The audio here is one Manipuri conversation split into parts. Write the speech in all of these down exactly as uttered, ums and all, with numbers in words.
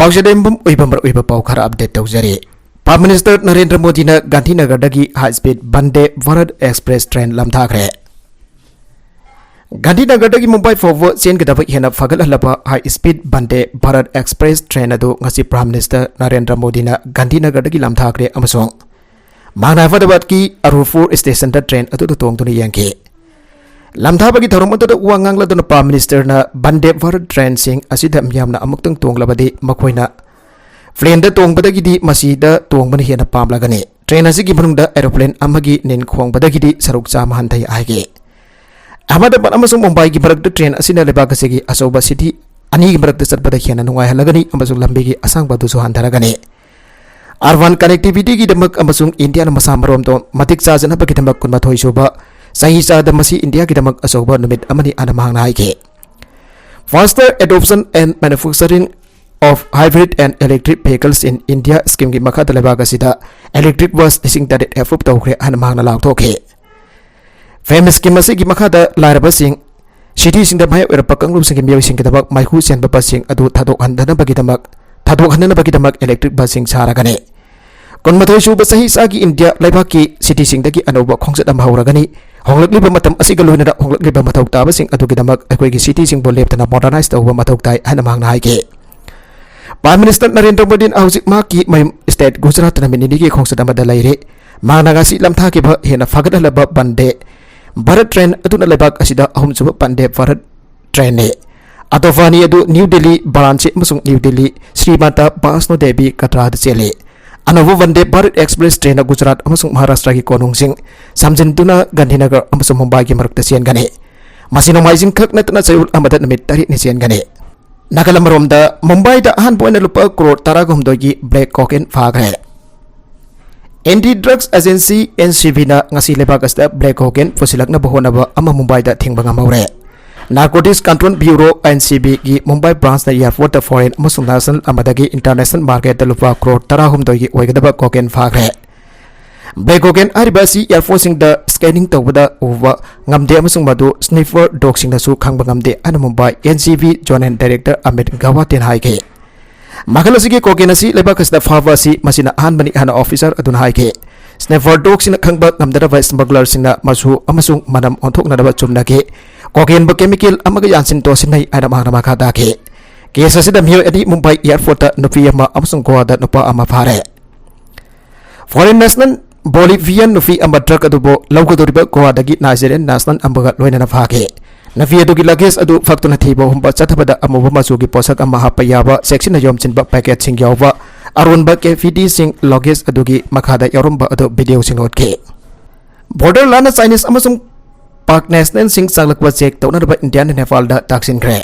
ꯄꯥꯎꯆꯦꯗꯦꯝꯕꯝ ꯑꯣꯏꯕ ꯃꯔꯨꯑꯣꯏꯕ ꯄꯥꯎ ꯈꯔ ꯑꯞꯗꯦꯠ ꯇꯧꯖꯔꯤ꯫ ꯄ꯭ꯔꯥꯏꯝ ꯃꯤꯅꯤꯁꯇꯔ ꯅꯔꯦꯟꯗ꯭ꯔ ꯃꯣꯗꯤꯅ ꯒꯥꯟꯙꯤꯅꯒꯔꯗꯒꯤ high speed Vande Bharat express train ꯂꯝꯊꯥꯈ꯭ꯔꯦ꯫ ꯒꯥꯟꯙꯤꯅꯒꯔꯗꯒꯤ ꯃꯨꯝꯕꯥꯏ ꯐꯥꯎꯕ ꯆꯦꯟꯒꯗꯕ ꯍꯦꯟꯅ ꯐꯒꯠꯍꯜꯂꯕ high speed Vande Bharat express train ꯑꯗꯨ ꯉꯁꯤ ꯄ꯭ꯔꯥꯏꯝ ꯃꯤꯅꯤꯁꯇꯔ ꯅꯔꯦꯟꯗ꯭ꯔ ꯃꯣꯗꯤꯅ ꯒꯥꯟꯙꯤꯅꯒꯔꯗꯒꯤ ꯂꯝꯊꯥꯈ꯭ꯔꯦ ꯑꯃꯁꯨꯡ ꯃꯥꯡꯅ ꯍꯥꯏꯐꯥꯗꯕꯥꯗꯀꯤ ꯑꯔꯨꯔꯄꯨꯔ ꯁ꯭ꯇꯦꯁꯟꯗ ꯇ꯭ꯔꯦꯟ ꯑꯗꯨꯗ ꯇꯣꯡꯗꯨꯅ ꯌꯦꯡꯈꯤ꯫ ꯂꯝꯊꯥꯕꯒꯤ ꯊꯧꯔꯝ ꯑꯗꯨꯗ ꯋꯥ ꯉꯥꯡꯂꯗꯨꯅ ꯄ꯭ꯔꯥꯏꯝ ꯃꯤꯅꯤꯁꯇꯔꯅ ꯚꯟꯗꯦ ꯚꯥꯔꯠ ꯇ꯭ꯔꯦꯟꯁꯤꯡ ꯑꯁꯤꯗ ꯃꯤꯌꯥꯝꯅ ꯑꯃꯨꯛꯇꯪ ꯇꯣꯡꯂꯕꯗꯤ ꯃꯈꯣꯏꯅ ꯄ꯭ꯂꯦꯟꯗ ꯇꯣꯡꯕꯗꯒꯤꯗꯤ ꯃꯁꯤꯗ ꯇꯣꯡꯕꯅ ꯍꯦꯟꯅ ꯄꯥꯝꯂꯒꯅꯤ꯫ ꯇ꯭ꯔꯦꯟ ꯑꯁꯤꯒꯤ ꯃꯅꯨꯡꯗ ꯑꯦꯔꯣꯄ꯭ꯂꯦꯟ ꯑꯃꯒꯤ ꯅꯤꯟ ꯈꯣꯡꯕꯗꯒꯤꯗꯤ ꯁꯔꯨꯛ ꯆꯥꯝꯃ ꯍꯟꯊꯩ ꯍꯥꯏꯈꯤ꯫ ꯑꯍꯃꯗꯕꯥꯗ ꯑꯃꯁꯨꯡ ꯃꯨꯝꯕꯥꯏꯒꯤ ꯃꯔꯛꯇ ꯇ꯭ꯔꯦꯟ ꯑꯁꯤꯅ ꯂꯩꯕꯥꯛ ꯑꯁꯤꯒꯤ ꯑꯆꯧꯕ ꯁꯤꯇꯤ ꯑꯅꯤꯒꯤ ꯃꯔꯛꯇ ꯆꯠꯄꯗ ꯍꯦꯟꯅ ꯅꯨꯡꯉꯥꯏꯍꯜꯂꯒꯅꯤ ꯑꯃꯁꯨꯡ ꯂꯝꯕꯤꯒꯤ ꯑꯁꯥꯡꯕ ꯑꯗꯨꯁꯨ ꯍꯟꯊꯔꯒꯅꯤ꯫ ꯑꯔꯕꯥꯟ ꯀꯅꯦꯛꯇꯤꯚꯤꯇꯤꯒꯤꯗꯃꯛ ꯑꯃꯁꯨꯡ ꯏꯟꯗꯤꯌꯥꯅ ꯃꯁꯥ ꯃꯔꯣꯝꯗꯣꯝ ꯃꯇꯤꯛ ꯆꯥꯖꯅꯕꯒꯤꯗꯃꯛ ꯀꯨꯟꯃꯥꯊꯣꯏ ꯁꯨꯕ ꯆꯍꯤ ꯆꯥꯗ ꯃꯁꯤ ꯏꯟꯗꯤꯌꯥꯒꯤꯗꯃꯛ ꯑꯆꯧꯕ ꯅꯨꯃꯤꯠ ꯑꯃꯅꯤ ꯍꯥꯏꯅ ꯃꯍꯥꯛꯅ ꯍꯥꯏꯈꯤ꯫ Faster adoption and manufacturing of hybrid and electric vehicles in India ꯁ꯭ꯀꯤꯝꯒꯤ ꯃꯈꯥꯗ ꯂꯩꯕꯥꯛ ꯑꯁꯤꯗ ꯏꯂꯦꯛꯇ꯭ꯔꯤꯛ ꯕꯁ ꯂꯤꯁꯤꯡ ꯇꯔꯦꯠ ꯑꯦꯄ꯭ꯔꯨꯞ ꯇꯧꯈ꯭ꯔꯦ ꯍꯥꯏꯅ ꯃꯍꯥꯛꯅ ꯂꯥꯎꯊꯣꯛꯈꯤ꯫ ꯐꯦꯝ ꯁ꯭ꯀꯤꯝ ꯑꯁꯤꯒꯤ ꯃꯈꯥꯗ ꯂꯥꯏꯔꯕꯁꯤꯡ, ꯁꯤꯇꯤꯁꯤꯡꯗ ꯃꯌꯥꯏ ꯑꯣꯏꯔꯞꯄ ꯀꯥꯡꯂꯨꯞꯁꯤꯡꯒꯤ ꯃꯤꯑꯣꯏꯁꯤꯡꯒꯤꯗꯃꯛ ꯃꯩꯈꯨ ꯆꯦꯟꯕ ꯕꯁꯁꯤꯡ ꯑꯗꯨ ꯊꯥꯗꯣꯛꯍꯟꯗꯅꯕꯒꯤꯗꯃꯛ, ꯊꯥꯗꯣꯛꯍꯟꯗꯅꯕꯒꯤꯗꯃꯛ ꯏꯂꯦꯛꯇ꯭ꯔꯤꯛ ꯕꯁꯁꯤꯡ ꯁꯥꯔꯒꯅꯤ꯫ ꯀꯨꯟꯃꯥꯊꯣꯏ ꯁꯨꯕ ꯆꯍꯤ ꯆꯥꯒꯤ ꯏꯟꯗꯤꯌꯥ ꯂꯩꯕꯥꯛꯀꯤ ꯁꯤꯇꯤꯁꯤꯡꯗꯒꯤ ꯑꯅꯧꯕ ꯈꯣꯡꯆꯠ ꯑꯃ ꯍꯧꯔꯒꯅꯤ꯫ ꯍꯣꯡꯂꯛꯂꯤꯕ ꯃꯇꯝ ꯑꯁꯤꯒ ꯂꯣꯏꯅꯅ ꯍꯣꯡꯂꯛꯂꯤꯕ ꯃꯊꯧ ꯇꯥꯕꯁꯤꯡ ꯑꯗꯨꯒꯤꯗꯃꯛ ꯑꯩꯈꯣꯏꯒꯤ ꯁꯤꯇꯤꯁꯤꯡꯕꯨ ꯂꯦꯞꯇꯅ ꯃꯣꯗꯔꯅꯥꯏꯖ ꯇꯧꯕ ꯃꯊꯧ ꯇꯥꯏ ꯍꯥꯏꯅ ꯃꯍꯥꯛꯅ ꯍꯥꯏꯈꯤ꯫ ꯄ꯭ꯔꯥꯏꯝ ꯃꯤꯅꯤꯁꯇꯔ ꯅꯔꯦꯟꯗ꯭ꯔ ꯃꯣꯗꯤꯅ ꯍꯧꯖꯤꯛ ꯃꯍꯥꯛꯀꯤ ꯃꯌꯨꯝ ꯁ꯭ꯇꯦꯠ ꯒꯨꯖꯔꯥꯠꯇ ꯅꯨꯃꯤꯠ ꯅꯤꯅꯤꯒꯤ ꯈꯣꯡꯆꯠ ꯑꯃꯗ ꯂꯩꯔꯤ꯫ ꯃꯍꯥꯛꯅ ꯉꯁꯤ ꯂꯝꯊꯥꯈꯤꯕ ꯍꯦꯟꯅ ꯐꯒꯠꯍꯜꯂꯕ ꯚꯟꯗꯦ ꯚꯥꯔꯠ ꯇ꯭ꯔꯦꯟ ꯑꯗꯨꯅ ꯂꯩꯕꯥꯛ ꯑꯁꯤꯗ ꯑꯍꯨꯝꯁꯨꯕ ꯚꯟꯗꯦ ꯚꯥꯔꯠ ꯇ꯭ꯔꯦꯟꯅꯤ꯫ ꯑꯇꯣꯐꯥꯅꯤ ꯑꯗꯨ ꯅ꯭ꯌꯨ ꯗꯤꯜꯂꯤ, ꯚꯥꯔꯥꯟꯁꯤ ꯑꯃꯁꯨꯡ ꯅ꯭ꯌꯨ ꯗꯤꯜꯂꯤ ꯁ꯭ꯔꯤ ꯃꯥꯇꯥ ꯕꯥꯁꯅꯣ ꯗꯦꯕꯤ ꯀꯇ꯭ꯔꯥꯗ ꯆꯦꯜꯂꯤ꯫ ꯑꯅꯧꯕ ꯚꯟꯗꯦ ꯚꯥꯔꯠ ꯑꯦꯛꯁꯄ꯭ꯔꯦꯁ ꯇ꯭ꯔꯦꯟꯅ ꯒꯨꯖꯔꯥꯠ ꯑꯃꯁꯨꯡ ꯃꯍꯥꯔꯥꯁꯇ꯭ꯔꯒꯤ ꯀꯣꯅꯨꯡꯁꯤꯡ ꯁꯝꯖꯤꯟꯗꯨꯅ ꯒꯥꯟꯙꯤꯅꯒꯔ ꯑꯃꯁꯨꯡ ꯃꯨꯝꯕꯥꯏꯒꯤ ꯃꯔꯛꯇ ꯆꯦꯟꯒꯅꯤ꯫ ꯃꯁꯤ ꯅꯣꯡꯃꯥꯏꯖꯤꯡ ꯈꯛ ꯅꯠꯇꯅ ꯆꯌꯣꯜ ꯑꯃꯗ ꯅꯨꯃꯤꯠ ꯇꯔꯦꯠꯅꯤ ꯆꯦꯟꯒꯅꯤ꯫ ꯅꯥꯒꯥꯂꯦꯟ ꯑꯃꯔꯣꯝꯗ ꯃꯨꯝꯕꯥꯏꯗ ꯑꯍꯥꯟꯕ ꯑꯣꯏꯅ ꯂꯨꯄꯥ ꯀ꯭ꯔꯣꯔ ꯇꯔꯥꯒ ꯍꯨꯝꯗꯣꯏꯒꯤ ꯕ꯭ꯂꯦꯛ ꯀꯣꯀꯦꯟ ꯐꯥꯈ꯭ꯔꯦ꯫ Anti drugs agency, N C ꯕꯤꯅ ꯉꯁꯤ ꯂꯩꯕꯥꯛ ꯑꯁꯤꯗ ꯕ꯭ꯂꯦꯛ ꯀꯣꯀꯦꯟ ꯄꯨꯁꯤꯜꯂꯛꯅꯕ ꯍꯣꯠꯅꯕ ꯑꯃ ꯃꯨꯝꯕꯥꯏꯗ ꯊꯤꯡꯕ ꯉꯝꯍꯧꯔꯦ꯫ Narcotics control bureau, N C ꯕꯤꯒꯤ ꯃꯨꯝꯕꯥꯏ ꯕ꯭ꯔꯥꯟꯁꯅ ꯑꯦꯌꯔꯄꯣꯔꯠꯇ ꯐꯣꯔꯦꯟ ꯑꯃꯁꯨꯡ ꯅꯦꯁꯅꯦꯜ ꯑꯃꯗꯒꯤ ꯏꯟꯇꯔꯅꯦꯁꯅꯦꯜ ꯃꯥꯔꯀꯦꯠꯇ ꯂꯨꯄꯥ ꯀ꯭ꯔꯣꯔ ꯇꯔꯥꯍꯨꯝꯗꯣꯏꯒꯤ ꯑꯣꯏꯒꯗꯕ ꯀꯣꯀꯦꯟ ꯐꯥꯈ꯭ꯔꯦ꯫ ꯕ꯭ꯂꯦꯛ ꯀꯣꯀꯦꯟ ꯍꯥꯏꯔꯤꯕ ꯑꯁꯤ ꯑꯦꯌꯔꯄꯣꯔꯠꯁꯤꯡꯗ ꯁ꯭ꯀꯦꯅꯤꯡ ꯇꯧꯕꯗ ꯎꯕ ꯉꯝꯗꯦ ꯑꯃꯁꯨꯡ ꯃꯗꯨ ꯁ꯭ꯅꯤꯐꯔ ꯗꯣꯒꯁꯤꯡꯅꯁꯨ ꯈꯪꯕ ꯉꯝꯗꯦ ꯍꯥꯏꯅ Mumbai N C B zonal director Amit ꯒꯋꯥꯇꯤꯅ ꯍꯥꯏꯈꯤ꯫ ꯃꯈꯜ ꯑꯁꯤꯒꯤ cocaine ꯑꯁꯤ ꯂꯩꯕꯥꯛ ꯑꯁꯤꯗ ꯐꯥꯕ ꯑꯁꯤ ꯃꯁꯤꯅ ꯑꯍꯥꯟꯕꯅꯤ ꯍꯥꯏꯅ officer ꯑꯗꯨꯅ ꯍꯥꯏꯈꯤ꯫ Sniffer dogꯁꯤꯡꯅ ꯈꯪꯕ ꯉꯝꯗꯅꯕ smugglerꯁꯤꯡꯅ ꯃꯆꯨ ꯑꯃꯁꯨꯡ ꯃꯅꯝ ꯑꯣꯟꯊꯣꯛꯅꯅꯕ ꯆꯨꯝꯅꯈꯤ꯫ Cocaineꯕꯨ chemical ꯑꯃꯒ ꯌꯥꯟꯁꯤꯟ ꯇꯣꯁꯤꯟꯅꯩ ꯍꯥꯏꯅ ꯃꯍꯥꯛꯅ ꯃꯈꯥ ꯇꯥꯈꯤ꯫ Case ꯑꯁꯤꯗ ꯃꯤꯑꯣꯏ ꯑꯅꯤ ꯃꯨꯝꯕꯥꯏ airportꯇ ꯅꯨꯄꯤ ꯑꯃ ꯑꯃꯁꯨꯡ ꯒꯣꯋꯥꯗ ꯅꯨꯄꯥ ꯑꯃ ꯐꯥꯔꯦ꯫ Foreign national Bolivian ꯅꯨꯄꯤ ꯑꯃ drug ꯑꯗꯨꯕꯨ ꯂꯧꯒꯗꯧꯔꯤꯕ ꯒꯣꯋꯥꯗꯒꯤ Nigerian national ꯑꯃꯒ ꯂꯣꯏꯅꯅ ꯐꯥꯈꯤ꯫ ꯅꯨꯄꯤ ꯑꯗꯨꯒꯤ luggage ꯑꯗꯨ ꯐꯛꯇꯨꯅ ꯊꯤꯕ ꯍꯨꯝꯕ ꯆꯠꯊꯕꯗ ꯑꯃꯨꯕ ꯃꯆꯨꯒꯤ ꯄꯣꯠꯁꯛ ꯑꯃ ꯍꯥꯞꯄ ꯌꯥꯕ ꯆꯦꯛꯁꯤꯟꯅ ꯌꯣꯝꯁꯤꯟꯕ packetꯁꯤꯡ ꯌꯥꯎꯕ ꯑꯔꯣꯟꯕ ꯀꯦꯐꯤꯗꯤꯁꯤꯡ luggage ꯑꯗꯨꯒꯤ ꯃꯈꯥꯗ ꯌꯥꯎꯔꯝꯕ ꯑꯗꯨ videoꯁꯤꯡ ꯎꯠꯈꯤ꯫ Border ꯂꯥꯟꯅ Chinese ꯑꯃꯁꯨꯡ Pak nationalꯁꯤꯡ ꯆꯪꯂꯛꯄ check ꯇꯧꯅꯅꯕ ꯏꯟꯗꯤꯌꯥꯅ ꯅꯦꯄꯥꯜꯗ ꯇꯥꯛꯁꯤꯟꯈ꯭ꯔꯦ꯫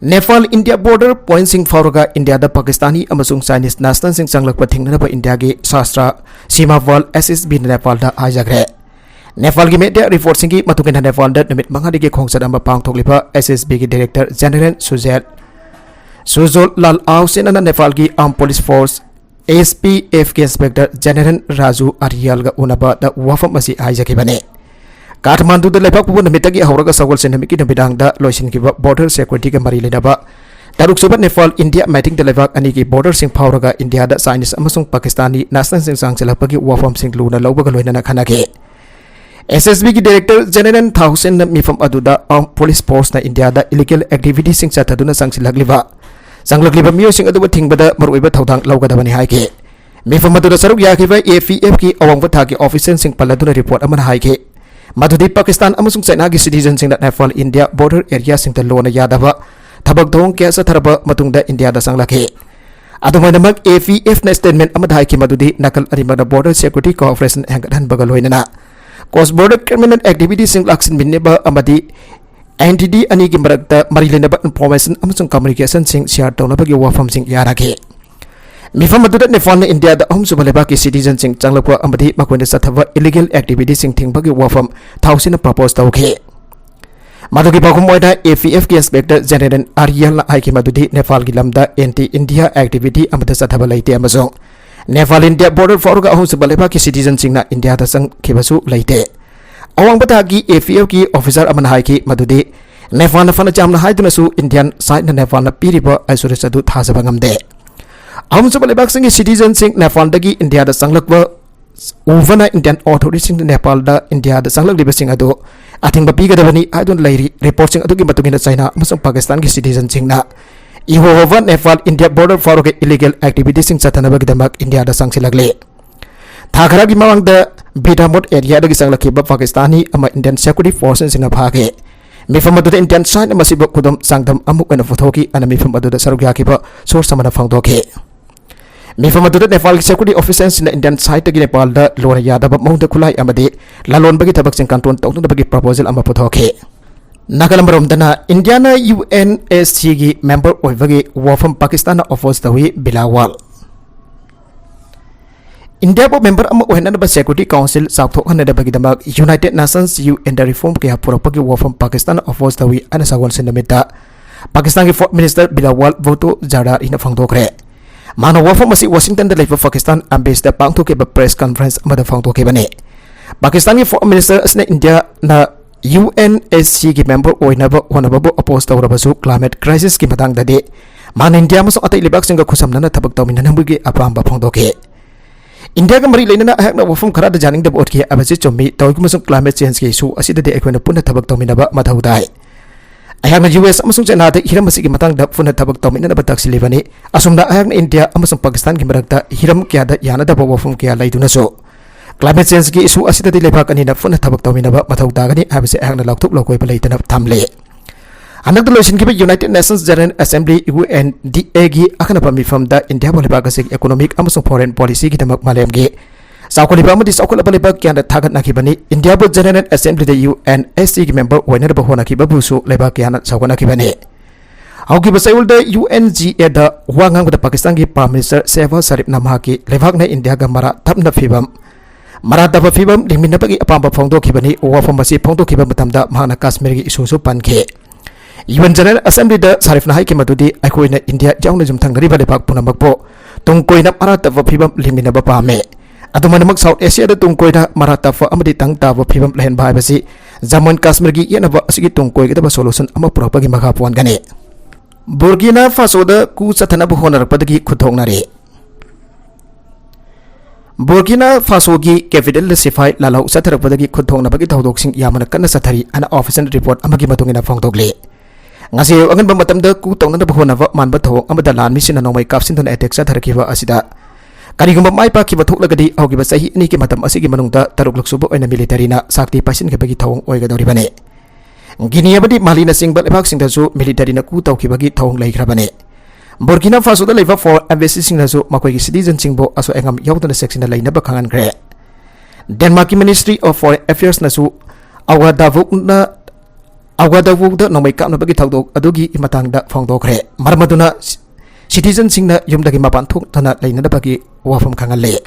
ꯅꯦꯄꯥꯜ ꯏꯟꯗꯤꯌꯥ border pointꯁꯤꯡ ꯐꯥꯎꯔꯒ ꯏꯟꯗꯤꯌꯥꯗ ꯄꯥꯀꯤꯁꯇꯥꯅꯤ ꯑꯃꯁꯨꯡ ꯆꯥꯏꯅꯤꯁ nationalꯁꯤꯡ ꯆꯪꯂꯛꯄ ꯊꯤꯡꯅꯅꯕ ꯏꯟꯗꯤꯌꯥꯒꯤ ꯁꯥꯁ꯭ꯇ꯭ꯔ ꯁꯤꯃꯥ ꯕꯜ SSBꯅ ꯅꯦꯄꯥꯜꯗ ꯍꯥꯏꯖꯈ꯭ꯔꯦ꯫ ꯅꯦꯄꯥꯜꯒꯤ media reportꯁꯤꯡꯒꯤ ꯃꯇꯨꯡ ꯏꯟꯅ ꯅꯦꯄꯥꯜꯗ ꯅꯨꯃꯤꯠ ꯃꯉꯥꯅꯤꯒꯤ ꯈꯣꯡꯆꯠ ꯑꯃ ꯄꯥꯡꯊꯣꯛꯂꯤꯕ SSBꯒꯤ director general ꯁꯨꯖꯦꯠ ꯁꯨꯖꯣꯜ ꯂꯥꯜ ꯑꯥꯎꯁꯦꯅꯅ ꯅꯦꯄꯥꯜꯒꯤ armed police force SPFꯀꯤ inspector general Raju ꯑꯔꯤꯌꯥꯜꯒ ꯎꯅꯕꯗ ꯋꯥꯐꯝ ꯑꯁꯤ ꯍꯥꯏꯖꯈꯤꯕꯅꯤ꯫ ꯀꯥꯊꯃꯥꯟꯗꯨꯗ ꯂꯩꯕꯥꯛ ꯄꯣꯛꯄ ꯅꯨꯃꯤꯠꯇꯒꯤ ꯍꯧꯔꯒ ꯁꯒꯣꯜꯁꯦꯟ ꯅꯨꯃꯤꯠꯀꯤ ꯅꯨꯃꯤꯗꯥꯡꯗ ꯂꯣꯏꯁꯤꯟꯈꯤꯕ border securityꯒ ꯃꯔꯤ ꯂꯩꯅꯕ ꯇꯔꯨꯛꯁꯨꯕ ꯅꯦꯄꯥꯜ ꯏꯟꯗꯤꯌꯥ meetingꯗ ꯂꯩꯕꯥꯛ ꯑꯅꯤꯒꯤ borderꯁꯤꯡ ꯐꯥꯎꯔꯒ ꯏꯟꯗꯤꯌꯥꯗ ꯆꯥꯏꯅꯤꯁ ꯑꯃꯁꯨꯡ ꯄꯥꯀꯤꯁꯇꯥꯅꯤ nationalꯁꯤꯡ ꯆꯪꯁꯤꯜꯂꯛꯄꯒꯤ ꯋꯥꯐꯝꯁꯤꯡ ꯂꯨꯅ ꯂꯧꯕꯒ ꯂꯣꯏꯅꯅ ꯈꯟꯅꯈꯤ꯫ SSBꯒꯤ director general ꯊꯥꯎꯁꯦꯟꯅ ꯃꯤꯐꯝ ꯑꯗꯨꯗ armed police forceꯅ ꯏꯟꯗꯤꯌꯥꯗ illegal activityꯁꯤꯡ ꯆꯠꯊꯗꯨꯅ ꯆꯪꯁꯤꯜꯂꯛꯂꯤꯕ ꯆꯪꯂꯛꯂꯤꯕ ꯃꯤꯑꯣꯏꯁꯤꯡ ꯑꯗꯨꯕꯨ ꯊꯤꯡꯕꯗ ꯃꯔꯨꯑꯣꯏꯕ ꯊꯧꯗꯥꯡ ꯂꯧꯒꯗꯕꯅꯤ ꯍꯥꯏꯈꯤ꯫ ꯃꯤꯐꯝ ꯑꯗꯨꯗ ꯁꯔꯨꯛ ꯌꯥꯈꯤꯕ APFꯀꯤ ꯑꯋꯥꯡꯕ ꯊꯥꯛꯀꯤ officialꯁꯤꯡ ꯄꯜꯂꯗꯨꯅ report ꯑꯃꯅ ꯍꯥꯏꯈꯤ, ꯃꯗꯨꯗꯤ ꯄꯥꯀꯤꯁꯇꯥꯟ ꯑꯃꯁꯨꯡ ꯆꯥꯏꯅꯥꯒꯤ citizenꯁꯤꯡꯅ ꯅꯦꯄꯥꯜ ꯏꯟꯗꯤꯌꯥ border areaꯁꯤꯡꯗ ꯂꯣꯟꯅ ꯌꯥꯗꯕ ꯊꯕꯛ ꯊꯧꯑꯣꯡ ꯀꯌꯥ ꯆꯠꯊꯔꯕ ꯃꯇꯨꯡꯗ ꯏꯟꯗꯤꯌꯥꯗ ꯆꯪꯂꯛꯈꯤ꯫ ꯑꯗꯨꯃꯥꯏꯅꯃꯛ APFꯅ statement ꯑꯃꯗ ꯍꯥꯏꯈꯤ ꯃꯗꯨꯗꯤ ꯅꯥꯀꯜ ꯑꯅꯤꯃꯛꯅ border security cooperation ꯍꯦꯟꯒꯠꯍꯟꯕꯒ ꯂꯣꯏꯅꯅ cross border criminal activityꯁꯤꯡ ꯂꯥꯛꯁꯤꯟꯃꯤꯟꯅꯕ ꯑꯃꯗꯤ entity ꯑꯅꯤꯒꯤ ꯃꯔꯛꯇ ꯃꯔꯤ ꯂꯩꯅꯕ information ꯑꯃꯁꯨꯡ communicationꯁꯤꯡ share ꯇꯧꯅꯕꯒꯤ ꯋꯥꯐꯝꯁꯤꯡ ꯌꯥꯅꯈꯤ꯫ ꯃꯤꯐꯝ ꯑꯗꯨꯗ ꯅꯦꯄꯥꯜꯅ ꯏꯟꯗꯤꯌꯥꯗ ꯑꯍꯨꯝꯁꯨꯕ ꯂꯩꯕꯥꯛꯀꯤ citizenꯁꯤꯡ ꯆꯪꯂꯛꯄ ꯑꯃꯗꯤ ꯃꯈꯣꯏꯅ ꯆꯠꯊꯕ illegal activityꯁꯤꯡ ꯊꯤꯡꯕꯒꯤ ꯋꯥꯐꯝ ꯊꯥꯎꯁꯤꯅ propose ꯇꯧꯈꯤ꯫ ꯃꯗꯨꯒꯤ ꯄꯥꯎꯈꯨꯝ ꯑꯣꯏꯅ APFꯀꯤ inspector general ꯑꯔꯤꯌꯥꯜꯅ ꯍꯥꯏꯈꯤ ꯃꯗꯨꯗꯤ ꯅꯦꯄꯥꯜꯒꯤ ꯂꯝꯗ anti India activity ꯑꯃꯠꯇ ꯆꯠꯊꯕ ꯂꯩꯇꯦ ꯑꯃꯁꯨꯡ ꯅꯦꯄꯥꯜ ꯏꯟꯗꯤꯌꯥ border ꯐꯥꯎꯔꯒ ꯑꯍꯨꯝꯁꯨꯕ ꯂꯩꯕꯥꯛꯀꯤ citizenꯁꯤꯡꯅ ꯏꯟꯗꯤꯌꯥꯗ ꯆꯪꯈꯤꯕꯁꯨ ꯂꯩꯇꯦ꯫ ꯑꯋꯥꯡꯕ ꯊꯥꯛꯀꯤ APFꯀꯤ officer ꯑꯃꯅ ꯍꯥꯏꯈꯤ ꯃꯗꯨꯗꯤ ꯅꯦꯄꯥꯜꯅ ꯐꯅ ꯌꯥꯝꯅ ꯍꯥꯏꯗꯨꯅꯁꯨ Indian sideꯅ ꯅꯦꯄꯥꯜꯅ ꯄꯤꯔꯤꯕ assurance ꯑꯗꯨ ꯊꯥꯖꯕ ꯉꯝꯗꯦ꯫ ꯑꯍꯨꯝꯁꯨꯕ ꯂꯩꯕꯥꯛꯁꯤꯡꯒꯤ citizenꯁꯤꯡ ꯅꯦꯄꯥꯜꯗꯒꯤ ꯏꯟꯗꯤꯌꯥꯗ ꯆꯪꯂꯛꯄ ꯎꯕꯅ Indian authorityꯁꯤꯡꯅ ꯅꯦꯄꯥꯜꯗ ꯏꯟꯗꯤꯌꯥꯗ ꯆꯪꯂꯛꯂꯤꯕꯁꯤꯡ ꯑꯗꯨ ꯑꯊꯤꯡꯕ ꯄꯤꯒꯗꯕꯅꯤ ꯍꯥꯏꯗꯨꯅ ꯂꯩꯔꯤ꯫ Reportꯁꯤꯡ ꯑꯗꯨꯒꯤ ꯃꯇꯨꯡ ꯏꯟꯅ ꯆꯩꯅꯥ ꯑꯃꯁꯨꯡ ꯄꯥꯀꯤꯁꯇꯥꯟꯒꯤ citizenꯁꯤꯡꯅ ꯏꯍꯣꯍꯣꯕ ꯅꯦꯄꯥꯜ ꯏꯟꯗꯤꯌꯥ border ꯐꯥꯎꯔꯒ illegal activityꯁꯤꯡ ꯆꯠꯊꯅꯕꯒꯤꯗꯃꯛ ꯏꯟꯗꯤꯌꯥꯗ ꯆꯪꯁꯤꯜꯂꯛꯂꯤ꯫ ꯊꯥ ꯈꯔꯒꯤ ꯃꯃꯥꯡꯗ ꯕꯤꯗꯥꯃꯣꯠ areaꯗꯒꯤ ꯆꯪꯂꯛꯈꯤꯕ ꯄꯥꯀꯤꯁꯇꯥꯅꯤ ꯑꯃ Indian security forceꯁꯤꯡꯅ ꯐꯥꯈꯤ꯫ ꯃꯤꯐꯝ ꯑꯗꯨꯗ Indian sideꯅ ꯃꯁꯤꯕꯨ ꯈꯨꯗꯝ ꯆꯥꯡꯗꯝ ꯑꯃ ꯑꯣꯏꯅ ꯄꯨꯊꯣꯛꯈꯤ ꯍꯥꯏꯅ ꯃꯤꯐꯝ ꯑꯗꯨꯗ ꯁꯔꯨꯛ ꯌꯥꯈꯤꯕ source ꯑꯃꯅ ꯐꯣꯡꯗꯣꯛꯈꯤ꯫ ꯃꯤꯐꯝ ꯑꯗꯨꯗ ꯅꯦꯄꯥꯜꯒꯤ security officialꯁꯤꯡꯅ Indian sideꯇꯒꯤ ꯅꯦꯄꯥꯜꯗ ꯂꯣꯟꯅ ꯌꯥꯗꯕ ꯃꯑꯣꯡꯗ ꯈꯨꯠꯂꯥꯏ ꯑꯃꯗꯤ ꯂꯂꯣꯟꯕꯒꯤ ꯊꯕꯛꯁꯤꯡ control ꯇꯧꯅꯅꯕꯒꯤ proposal ꯑꯃ ꯄꯨꯊꯣꯛꯈꯤ꯫ ꯅꯥꯒꯥꯂꯦꯟ ꯃꯔꯣꯝꯗꯅ ꯏꯟꯗꯤꯌꯥꯅ UNSCꯒꯤ member ꯑꯣꯏꯕꯒꯤ ꯋꯥꯐꯝ ꯄꯥꯀꯤꯁꯇꯥꯟꯅ oppose ꯇꯧꯏ꯫ ꯕꯤꯂꯥꯋꯥꯜ꯫ ꯏꯟꯗꯤꯌꯥꯕꯨ member ꯑꯃ ꯑꯣꯏꯍꯟꯅꯕ Security Council ꯆꯥꯎꯊꯣꯛꯍꯟꯅꯕꯒꯤꯗꯃꯛ United Nations UNꯗ reform ꯀꯌꯥ ꯄꯨꯔꯛꯄꯒꯤ ꯋꯥꯐꯝ ꯄꯥꯀꯤꯁꯇꯥꯟꯅ oppose ꯇꯧꯏ ꯍꯥꯏꯅ ꯁꯒꯣꯜꯁꯦꯟ ꯅꯨꯃꯤꯠꯇ ꯄꯥꯀꯤꯁꯇꯥꯟꯒꯤ Foreign Minister ꯕꯤꯂꯥꯋꯥꯜ ꯚꯨꯇꯣ ꯖꯔꯗꯥꯔꯤꯅ ꯐꯣꯡꯗꯣꯛꯈ꯭ꯔꯦ꯫ ꯃꯥꯅ ꯋꯥꯐꯝ ꯑꯁꯤ ꯋꯥꯁꯤꯡꯇꯟꯗ ꯂꯩꯕ ꯄꯥꯀꯤꯁꯇꯥꯟ embassy ꯗ ꯄꯥꯡꯊꯣꯛꯈꯤꯕ press conference ꯑꯃꯗ ꯐꯣꯡꯗꯣꯛꯈꯤꯕꯅꯤ꯫ ꯄꯥꯀꯤꯁꯇꯥꯟꯒꯤ Foreign Minister ꯑꯁꯤꯅ ꯏꯟꯗꯤꯌꯥꯅ UNSCꯒꯤ member ꯑꯣꯏꯅꯕ ꯍꯣꯠꯅꯕꯕꯨ oppose ꯇꯧꯔꯕꯁꯨ climate crisisꯀꯤ ꯃꯇꯥꯡꯗꯗꯤ ꯃꯥꯅ ꯏꯟꯗꯤꯌꯥ ꯑꯃꯁꯨꯡ ꯑꯇꯩ ꯂꯩꯕꯥꯛꯁꯤꯡꯒ ꯈꯨꯠꯁꯝꯅꯅ ꯊꯕꯛ ꯇꯧꯃꯤꯟꯅꯅꯕꯒꯤ ꯑꯄꯥꯝꯕ ꯐꯣꯡꯗꯣꯛꯈꯤ꯫ ꯏꯟꯗꯤꯌꯥꯒ ꯃꯔꯤ ꯂꯩꯅꯅ ꯑꯩꯍꯥꯛꯅ ꯋꯥꯐꯝ ꯈꯔꯗ ꯌꯥꯅꯤꯡꯗꯕ ꯎꯠꯈꯤ ꯍꯥꯏꯕꯁꯤ ꯆꯨꯝꯃꯤ꯫ ꯇꯧꯏꯒꯨꯝꯕꯁꯨꯡ climate changeꯀꯤ issue ꯑꯁꯤꯗꯗꯤ ꯑꯩꯈꯣꯏꯅ ꯄꯨꯟꯅ ꯊꯕꯛ ꯇꯧꯃꯤꯟꯅꯕ ꯃꯊꯧ ꯇꯥꯏ꯫ ꯑꯩꯍꯥꯛꯅ US ꯑꯃꯁꯨꯡ ꯆꯥꯏꯅꯥꯗ ꯍꯤꯔꯝ ꯑꯁꯤꯒꯤ ꯃꯇꯥꯡꯗ ꯄꯨꯟꯅ ꯊꯕꯛ ꯇꯧꯃꯤꯟꯅꯅꯕ ꯇꯛꯁꯤꯜꯂꯤꯕꯅꯤ꯫ ꯑꯁꯨꯝꯅ ꯑꯩꯍꯥꯛꯅ ꯏꯟꯗꯤꯌꯥ ꯑꯃꯁꯨꯡ ꯄꯥꯀꯤꯁꯇꯥꯟꯒꯤ ꯃꯔꯛꯇ ꯍꯤꯔꯝ ꯀꯌꯥꯗ ꯌꯥꯅꯗꯕ ꯋꯥꯐꯝ ꯀꯌꯥ ꯂꯩꯗꯨꯅꯁꯨ climate changeꯀꯤ issue ꯑꯁꯤꯗꯗꯤ ꯂꯩꯕꯥꯛ ꯑꯅꯤꯅ ꯄꯨꯟꯅ ꯊꯕꯛ ꯇꯧꯃꯤꯟꯅꯕ ꯃꯊꯧ ꯇꯥꯒꯅꯤ ꯍꯥꯏꯕꯁꯤ ꯑꯩꯍꯥꯛꯅ ꯂꯥꯎꯊꯣꯛ ꯂꯧꯈꯣꯏꯕ ꯂꯩꯇꯅ ꯊꯝꯂꯤ꯫ ꯍꯟꯗꯛꯇ ꯂꯣꯏꯁꯤꯟꯈꯤꯕ United Nations General Assembly UNDAꯒꯤ ꯑꯈꯟꯅꯕ ꯃꯤꯐꯝꯗ ꯏꯟꯗꯤꯌꯥꯕꯨ ꯂꯩꯕꯥꯛ ꯑꯁꯤꯒꯤ economic ꯑꯃꯁꯨꯡ foreign policyꯒꯤꯗꯃꯛ ꯃꯥꯂꯦꯝꯒꯤ ꯆꯥꯎꯈꯠꯂꯤꯕ ꯑꯃꯗꯤ ꯆꯥꯎꯈꯠꯂꯕ ꯂꯩꯕꯥꯛ ꯀꯌꯥꯅ ꯊꯥꯒꯠꯅꯈꯤꯕꯅꯤ꯫ ꯏꯟꯗꯤꯌꯥꯕꯨ General Assemblyꯗ UNSCꯒꯤ member ꯑꯣꯏꯅꯅꯕ ꯍꯣꯠꯅꯈꯤꯕꯕꯨꯁꯨ ꯂꯩꯕꯥꯛ ꯀꯌꯥꯅ ꯁꯧꯒꯠꯅꯈꯤꯕꯅꯤ꯫ ꯍꯧꯈꯤꯕ ꯆꯌꯣꯜꯗ UNGAꯗ ꯋꯥ ꯉꯥꯡꯕꯗ ꯄꯥꯀꯤꯁꯇꯥꯟꯒꯤ Prime Minister ꯁꯦꯍꯕꯥꯖ ꯁꯔꯤꯐꯅ ꯃꯍꯥꯛꯀꯤ ꯂꯩꯕꯥꯛꯅ ꯏꯟꯗꯤꯌꯥꯒ ꯃꯔꯥ ꯊꯞꯅ ꯐꯤꯕꯝ ꯃꯔꯥ ꯇꯞꯄ ꯐꯤꯕꯝ ꯂꯤꯡꯃꯤꯟꯅꯕꯒꯤ ꯑꯄꯥꯝꯕ ꯐꯣꯡꯗꯣꯛꯈꯤꯕꯅꯤ꯫ ꯋꯥꯐꯝ ꯑꯁꯤ ꯐꯣꯡꯗꯣꯛꯈꯤꯕ ꯃꯇꯝꯗ ꯃꯍꯥꯛꯅ ꯀꯥꯁꯃꯤꯔꯒꯤ issueꯁꯨ ꯄꯟꯈꯤ꯫ UN General Assemblyꯗ ꯁꯔꯤꯐꯅ ꯍꯥꯏꯈꯤ ꯃꯗꯨꯗꯤ ꯑꯩꯈꯣꯏꯅ ꯏꯟꯗꯤꯌꯥ ꯌꯥꯎꯅ ꯌꯨꯝꯊꯪꯅꯔꯤꯕ ꯂꯩꯕꯥꯛ ꯄꯨꯝꯅꯃꯛꯄꯨ ꯇꯨꯡ ꯀꯣꯏꯅ ꯃꯔꯥ ꯇꯞꯄ ꯐꯤꯕꯝ ꯂꯤꯡꯃꯤꯟꯅꯕ ꯄꯥꯝꯃꯤ꯫ ꯑꯗꯨꯃꯥꯏꯅꯃꯛ South Asiaꯗ ꯇꯨꯡ ꯀꯣꯏꯅ ꯃꯔꯥ ꯇꯞꯄ ꯑꯃꯗꯤ ꯇꯪ ꯇꯥꯕ ꯐꯤꯕꯝ ꯂꯩꯍꯟꯕ ꯍꯥꯏꯕꯁꯤ ꯖꯃꯨ ꯑꯦꯟ ꯀꯥꯁꯃꯤꯔꯒꯤ ꯌꯦꯠꯅꯕ ꯑꯁꯤꯒꯤ ꯇꯨꯡ ꯀꯣꯏꯒꯗꯕ solution ꯑꯃ ꯄꯨꯔꯛꯄꯒꯤ ꯃꯈꯥ ꯄꯣꯟꯒꯅꯤ꯫ ꯕꯨꯔꯀꯤꯅꯥ ꯐꯥꯁꯣꯗ coup ꯆꯠꯊꯅꯕ ꯍꯣꯠꯅꯔꯛꯄꯗꯒꯤ ꯈꯨꯠꯊꯣꯛꯅꯔꯦ꯫ ꯕꯨꯔꯀꯤꯅꯥ ꯐꯥꯁꯣꯒꯤ capitalꯗ ꯁꯤꯐꯥꯏ ꯂꯥꯜꯍꯧ ꯆꯠꯊꯔꯛꯄꯗꯒꯤ ꯈꯨꯠꯊꯣꯛꯅꯕꯒꯤ ꯊꯧꯗꯣꯛꯁꯤꯡ ꯌꯥꯝꯅ ꯀꯟꯅ ꯆꯠꯊꯔꯤ ꯍꯥꯏꯅ official report ꯑꯃꯒꯤ ꯃꯇꯨꯡ ꯏꯟꯅ ꯐꯣꯡꯗꯣꯛꯂꯤ꯫ ꯉꯁꯤ ꯑꯌꯨꯛ ꯑꯉꯟꯕ ꯃꯇꯝꯗ coup ꯇꯧꯅꯅꯕ ꯍꯣꯠꯅꯕ ꯃꯥꯟꯕ ꯊꯧꯑꯣꯡ ꯑꯃꯗ ꯂꯥꯟꯃꯤꯁꯤꯡꯅ ꯅꯣꯡꯃꯩ ꯀꯥꯞꯁꯤꯟꯗꯨꯅ attack ꯆꯠꯊꯔꯛꯈꯤꯕ ꯑꯁꯤꯗ ꯀꯔꯤꯒꯨꯝꯕ ꯃꯥꯏ ꯄꯥꯛꯈꯤꯕ ꯊꯣꯛꯂꯒꯗꯤ ꯍꯧꯈꯤꯕ ꯆꯍꯤ ꯑꯅꯤꯒꯤ ꯃꯇꯝ ꯑꯁꯤꯒꯤ ꯃꯅꯨꯡꯗ ꯇꯔꯨꯛꯂꯛ ꯁꯨꯕ ꯑꯣꯏꯅ militaryꯅ ꯁꯛꯇꯤ ꯄꯥꯏꯁꯤꯟꯈꯤꯕꯒꯤ ꯊꯧꯑꯣꯡ ꯑꯣꯏꯒꯗꯧꯔꯤꯕꯅꯤ꯫ ꯒꯤꯅꯤ ꯑꯃꯗꯤ ꯃꯥꯂꯤꯅꯆꯤꯡꯕ ꯂꯩꯕꯥꯛꯁꯤꯡꯗꯁꯨ militaryꯅ coup ꯇꯧꯈꯤꯕꯒꯤ ꯊꯧꯑꯣꯡ ꯂꯩꯈ꯭ꯔꯕꯅꯤ꯫ ꯕꯨꯔꯀꯤꯅꯥ ꯐꯥꯁꯣꯗ ꯂꯩꯕ foreign embassyꯁꯤꯡꯅꯁꯨ ꯃꯈꯣꯏꯒꯤ citizenꯁꯤꯡꯕꯨ ꯑꯁꯣꯏ ꯑꯉꯥꯝ ꯌꯥꯎꯗꯅ ꯆꯦꯛꯁꯤꯟꯅ ꯂꯩꯅꯕ ꯈꯪꯍꯟꯈ꯭ꯔꯦ꯫ ꯗꯦꯟꯃꯥꯔꯛꯀꯤ Ministry of Foreign Affairsꯅꯁꯨ ꯑꯋꯥꯗꯥꯕꯨꯛꯅ ꯑꯋꯥꯗꯥꯕꯨꯛꯗ ꯅꯣꯡꯃꯩ ꯀꯥꯞꯅꯕꯒꯤ ꯊꯧꯗꯣꯛ ꯑꯗꯨꯒꯤ ꯃꯇꯥꯡꯗ ꯐꯣꯡꯗꯣꯛꯈ꯭ꯔꯦ꯫ ꯃꯔꯝ ꯑꯗꯨꯅ citizenꯁꯤꯡꯅ ꯌꯨꯝꯗꯒꯤ ꯃꯄꯥꯟ ꯊꯣꯛꯇꯅ ꯂꯩꯅꯅꯕꯒꯤ ꯋꯥꯐꯝ ꯈꯪꯍꯜꯂꯤ꯫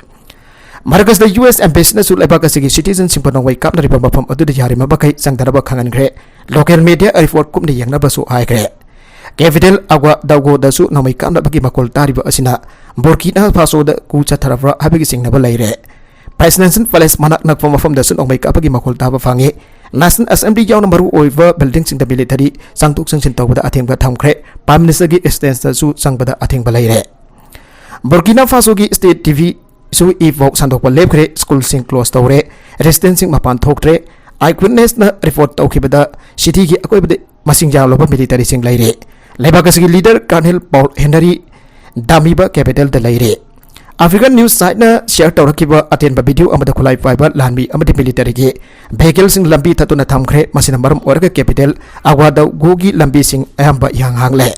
ꯃꯔꯀꯁꯇ US embassyꯅꯁꯨ ꯂꯩꯕꯥꯛ ꯑꯁꯤꯒꯤ citizenꯁꯤꯡꯕꯨ ꯅꯣꯡꯃꯩ ꯀꯥꯞꯅꯔꯤꯕ ꯃꯐꯝ ꯑꯗꯨꯗ ꯌꯥꯔꯤꯕ ꯃꯈꯩ ꯆꯪꯗꯅꯕ ꯈꯪꯍꯟꯈ꯭ꯔꯦ꯫ Local media report ꯀꯨꯞꯅ ꯌꯦꯡꯅꯕꯁꯨ ꯍꯥꯏꯈ꯭ꯔꯦ꯫ Capital ꯑꯒ꯭ꯋꯥꯗꯥꯎꯒꯣꯗꯁꯨ ꯅꯣꯡꯃꯩ ꯀꯥꯞꯅꯕꯒꯤ ꯃꯈꯣꯜ ꯇꯥꯔꯤꯕ ꯑꯁꯤꯅ ꯕꯨꯔꯀꯤꯅꯥ ꯐꯥꯁꯣꯗ coup ꯆꯠꯊꯔꯕ꯭ꯔꯥ ꯍꯥꯏꯕꯒꯤ ꯆꯤꯡꯅꯕ ꯂꯩꯔꯦ꯫ Presidential Palace ꯃꯅꯥꯛ ꯅꯛꯄ ꯃꯐꯝꯗꯁꯨ ꯅꯣꯡꯃꯩ ꯀꯥꯞꯄꯒꯤ ꯃꯈꯣꯜ ꯇꯥꯕ ꯐꯪꯉꯤ꯫ National Assembly ꯌꯥꯎꯅ ꯃꯔꯨ ꯑꯣꯏꯕ buildingꯁꯤꯡꯗ military ꯆꯪꯊꯣꯛ ꯆꯪꯁꯤꯟ ꯇꯧꯕꯗ ꯑꯊꯤꯡꯕ ꯊꯝꯈ꯭ꯔꯦ꯫ Prime Ministerꯒꯤ residenceꯇꯁꯨ ꯆꯪꯕꯗ ꯑꯊꯤꯡꯕ ꯂꯩꯔꯦ꯫ ꯕꯨꯔꯀꯤꯅꯥ ꯐꯥꯁꯣꯒꯤ state TVꯁꯨ ꯏ ꯄꯥꯎ ꯁꯟꯗꯣꯛꯄ ꯂꯦꯞꯈ꯭ꯔꯦ꯫ Schoolꯁꯤꯡ close ꯇꯧꯔꯦ꯫ Residentꯁꯤꯡ ꯃꯄꯥꯟ ꯊꯣꯛꯇ꯭ꯔꯦ꯫ Eyewitnessꯅ report ꯇꯧꯈꯤꯕꯗ cityꯒꯤ ꯑꯀꯣꯏꯕꯗ ꯃꯁꯤꯡ ꯌꯥꯝꯂꯕ militaryꯁꯤꯡ ꯂꯩꯔꯦ꯫ ꯂꯩꯕꯥꯛ ꯑꯁꯤꯒꯤ leader Colonel Paul Henry ꯗꯥꯃꯤꯕ capitalꯗ ꯂꯩꯔꯦ꯫ African news siteꯅ share ꯇꯧꯔꯛꯈꯤꯕ ꯑꯇꯦꯟꯕ video ꯑꯃꯗ ꯈꯨꯠꯂꯥꯏ ꯄꯥꯏꯕ ꯂꯥꯟꯃꯤ ꯑꯃꯗꯤ militaryꯒꯤ vehicleꯁꯤꯡ ꯂꯝꯕꯤ ꯊꯠꯇꯨꯅ ꯊꯝꯈ꯭ꯔꯦ꯫ ꯃꯁꯤꯅ ꯃꯔꯝ ꯑꯣꯏꯔꯒ capital ꯑꯒ꯭ꯋꯥꯗꯧꯒꯣꯒꯤ ꯂꯝꯕꯤꯁꯤꯡ ꯑꯌꯥꯝꯕ ꯏꯍꯥꯡ ꯍꯥꯡꯂꯦ꯫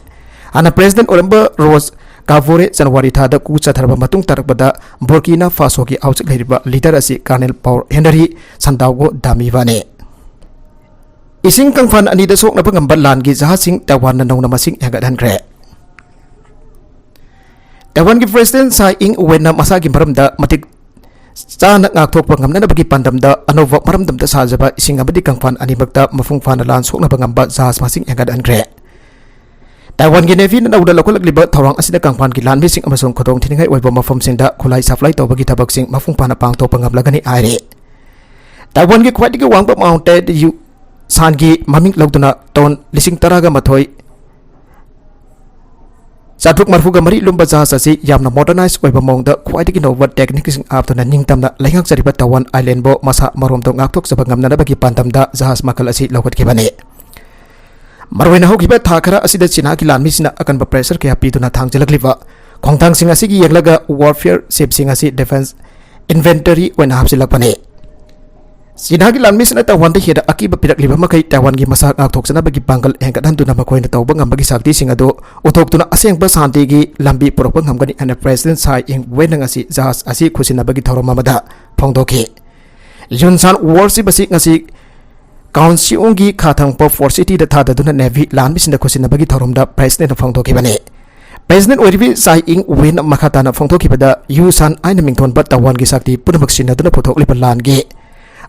ꯍꯥꯟꯅ president ꯑꯣꯏꯔꯝꯕ ꯔꯣꯁ ꯀꯥꯕꯣꯔꯦ January ꯊꯥꯗ coup ꯆꯠꯊꯔꯕ ꯃꯇꯨꯡ ꯇꯥꯔꯛꯄꯗ ꯕꯣꯔꯀꯤꯅꯥ ꯐꯥꯁꯣꯒꯤ ꯍꯧꯖꯤꯛ ꯂꯩꯔꯤꯕ leader ꯑꯁꯤ Colonel Paul Henry ꯁꯟꯗꯥꯎꯒꯣ ꯗꯥꯃꯤꯕꯅꯤ꯫ ꯏꯁꯤꯡ ꯀꯪꯐꯥꯟ ꯑꯅꯤꯗ ꯁꯣꯛꯅꯕ ꯉꯝꯕ ꯂꯥꯟꯒꯤ ꯖꯍꯥꯖꯁꯤꯡ ꯇꯥꯏꯋꯥꯟꯅ ꯅꯧꯅ ꯃꯁꯤꯡ ꯍꯦꯟꯒꯠꯍꯟꯈ꯭ꯔꯦ꯫ ꯇꯥꯏꯋꯥꯟꯒꯤ president Tsai Ing-wen ꯃꯁꯥꯒꯤ ꯃꯔꯝꯗ ꯃꯇꯤꯛ ꯆꯥꯅ ꯉꯥꯛꯊꯣꯛꯄ ꯉꯝꯅꯅꯕꯒꯤ ꯄꯥꯟꯗꯝꯗ ꯑꯅꯧꯕ ꯃꯔꯝꯗꯝꯗ ꯁꯥꯖꯕ ꯏꯁꯤꯡ ꯑꯃꯗꯤ ꯀꯪꯐꯥꯟ ꯑꯅꯤꯃꯛꯇ ꯃꯄꯨꯡ ꯐꯥꯅ ꯂꯥꯟ ꯁꯣꯛꯅꯕ ꯉꯝꯕ ꯖꯍꯥꯖ ꯃꯁꯤꯡ ꯍꯦꯟꯒꯠꯍꯟꯈ꯭ꯔꯦ꯫ ꯇꯥꯏꯋꯥꯟꯒꯤ Navyꯅ ꯅꯧꯅ ꯂꯧꯈꯠꯂꯛꯂꯤꯕ ꯊꯧꯔꯥꯡ ꯑꯁꯤꯅ ꯀꯪꯐꯥꯟꯒꯤ ꯂꯥꯟꯃꯤꯁꯤꯡ ꯑꯃꯁꯨꯡ ꯈꯨꯗꯣꯡꯊꯤꯅꯤꯡꯉꯥꯏ ꯑꯣꯏꯕ ꯃꯐꯝꯁꯤꯡꯗ ꯈꯨꯠꯂꯥꯏ supply ꯇꯧꯕꯒꯤ ꯊꯕꯛꯁꯤꯡ ꯃꯄꯨꯡ ꯐꯥꯅ ꯄꯥꯡꯊꯣꯛꯄ ꯉꯝꯂꯒꯅꯤ ꯍꯥꯏꯔꯤ꯫ ꯇꯥꯏꯋꯥꯟꯒꯤ ꯈ꯭ꯋꯥꯏꯗꯒꯤ ꯋꯥꯡꯕ ꯃꯥꯎꯟꯇꯦꯟ ꯌꯨ ꯁꯥꯟꯒꯤ ꯃꯃꯤꯡ ꯂꯧꯗꯨꯅ ꯇꯣꯟ ꯂꯤꯁꯤꯡ ꯇꯔꯥꯒ ꯃꯥꯊꯣꯏ ꯆꯥꯇ꯭ꯔꯨꯛ ꯃꯔꯤꯐꯨꯒ ꯃꯔꯤ ꯂꯨꯝꯕ ꯖꯍꯥꯖ ꯑꯁꯤ ꯌꯥꯝꯅ ꯃꯣꯗꯔꯅꯥꯏꯖ ꯑꯣꯏꯕ ꯃꯑꯣꯡꯗ ꯈ꯭ꯋꯥꯏꯗꯒꯤ ꯅꯧꯕ ꯇꯦꯛꯅꯤꯛꯁꯤꯡ ꯍꯥꯞꯇꯨꯅ ꯅꯤꯡꯇꯝꯅ ꯂꯩꯉꯥꯛꯆꯔꯤꯕ ꯇꯥꯏꯋꯥꯟ ꯑꯥꯏꯂꯦꯟꯕꯨ ꯃꯁꯥ ꯃꯔꯣꯝꯗꯣꯝ ꯉꯥꯛꯊꯣꯛꯆꯕ ꯉꯝꯅꯅꯕꯒꯤ ꯄꯥꯟꯗꯝꯗ ꯖꯍꯥꯖ ꯃꯈꯜ ꯑꯁꯤ ꯂꯧꯈꯠꯈꯤꯕꯅꯤ꯫ ꯃꯔꯨꯑꯣꯏꯅ ꯍꯧꯈꯤꯕ ꯊꯥ ꯈꯔ ꯑꯁꯤꯗ ꯆꯤꯅꯥꯒꯤ ꯂꯥꯟꯃꯤꯁꯤꯡꯅ ꯑꯀꯟꯕ ꯄ꯭ꯔꯦꯁꯔ ꯀꯌꯥ ꯄꯤꯗꯨꯅ ꯊꯥꯡꯖꯤꯜꯂꯛꯂꯤꯕ ꯈꯣꯡꯊꯥꯡꯁꯤꯡ ꯑꯁꯤꯒꯤ ꯌꯦꯡꯂꯒ ꯋꯥꯔꯐꯤꯌꯔ ꯁꯤꯞꯁꯤꯡ ꯑꯁꯤ ꯗꯤꯐꯦꯟꯁ ꯏꯟꯚꯦꯟꯇꯔꯤ ꯑꯣꯏꯅ ꯍꯥꯞꯆꯤꯜꯂꯛꯄꯅꯤ꯫ ꯆꯤꯅꯥꯒꯤ ꯂꯥꯟꯃꯤꯁꯤꯡꯅ ꯇꯥꯏꯋꯥꯟꯗ ꯍꯦꯟꯅ ꯑꯀꯤꯕ ꯄꯤꯔꯛꯂꯤꯕ ꯃꯈꯩ ꯇꯥꯏꯋꯥꯟꯒꯤ ꯃꯁꯥ ꯉꯥꯛꯊꯣꯛꯆꯅꯕꯒꯤ ꯄꯥꯡꯒꯜ ꯍꯦꯟꯒꯠꯍꯟꯗꯨꯅ ꯃꯈꯣꯏꯅ ꯇꯧꯕ ꯉꯝꯕꯒꯤ ꯁꯛꯇꯤꯁꯤꯡ ꯑꯗꯨ ꯎꯠꯊꯣꯛꯇꯨꯅ ꯑꯁꯦꯡꯕ ꯁꯥꯟꯇꯤꯒꯤ ꯂꯝꯕꯤ ꯄꯨꯔꯛꯄ ꯉꯝꯒꯅꯤ ꯍꯥꯏꯅ ꯄ꯭ꯔꯦꯁꯤꯗꯦꯟ ꯁꯥꯏ ꯏꯪ ꯋꯦꯟꯅ ꯉꯁꯤ ꯖꯍꯥꯖ ꯑꯁꯤ ꯈꯨꯠꯁꯤꯟꯅꯕꯒꯤ ꯊꯧꯔꯝ ꯑꯃꯗ ꯐꯣꯡꯗꯣꯛꯈꯤ꯫ ꯌꯨꯟꯁꯥꯟ ꯋꯥꯔꯁꯤꯞ ꯑꯁꯤ ꯉꯁꯤ ꯀꯥꯎꯟꯁꯤꯌꯣꯡꯒꯤ ꯈꯥ ꯊꯪꯕ ꯐꯣꯔ ꯁꯤꯇꯤꯗ ꯊꯥꯗꯗꯨꯅ ꯅꯦꯚꯤ ꯂꯥꯟꯃꯤꯁꯤꯡꯗ ꯈꯨꯠꯁꯤꯟꯅꯕꯒꯤ ꯊꯧꯔꯝꯗ ꯄ꯭ꯔꯦꯁꯤꯗꯦꯟꯅ ꯐꯣꯡꯗꯣꯛꯈꯤꯕꯅꯤ꯫ ꯄ꯭ꯔꯦꯁꯤꯗꯦꯟ ꯑꯣꯏꯔꯤꯕꯤ ꯆꯥꯏ ꯏꯪ ꯋꯦꯟꯅ ꯃꯈꯥ ꯇꯥꯅ ꯐꯣꯡꯗꯣꯛꯈꯤꯕꯗ, ꯌꯨ ꯁꯥꯟ ꯍꯥꯏꯅ ꯃꯤꯡꯊꯣꯟꯕ ꯇꯥꯏꯋꯥꯟꯒꯤ ꯁꯛꯇꯤ ꯄꯨꯝꯅꯃꯛ ꯁꯤꯟꯅꯗꯨꯅ ꯄꯨꯊꯣꯛꯂꯤꯕ ꯂꯥꯟꯒꯤ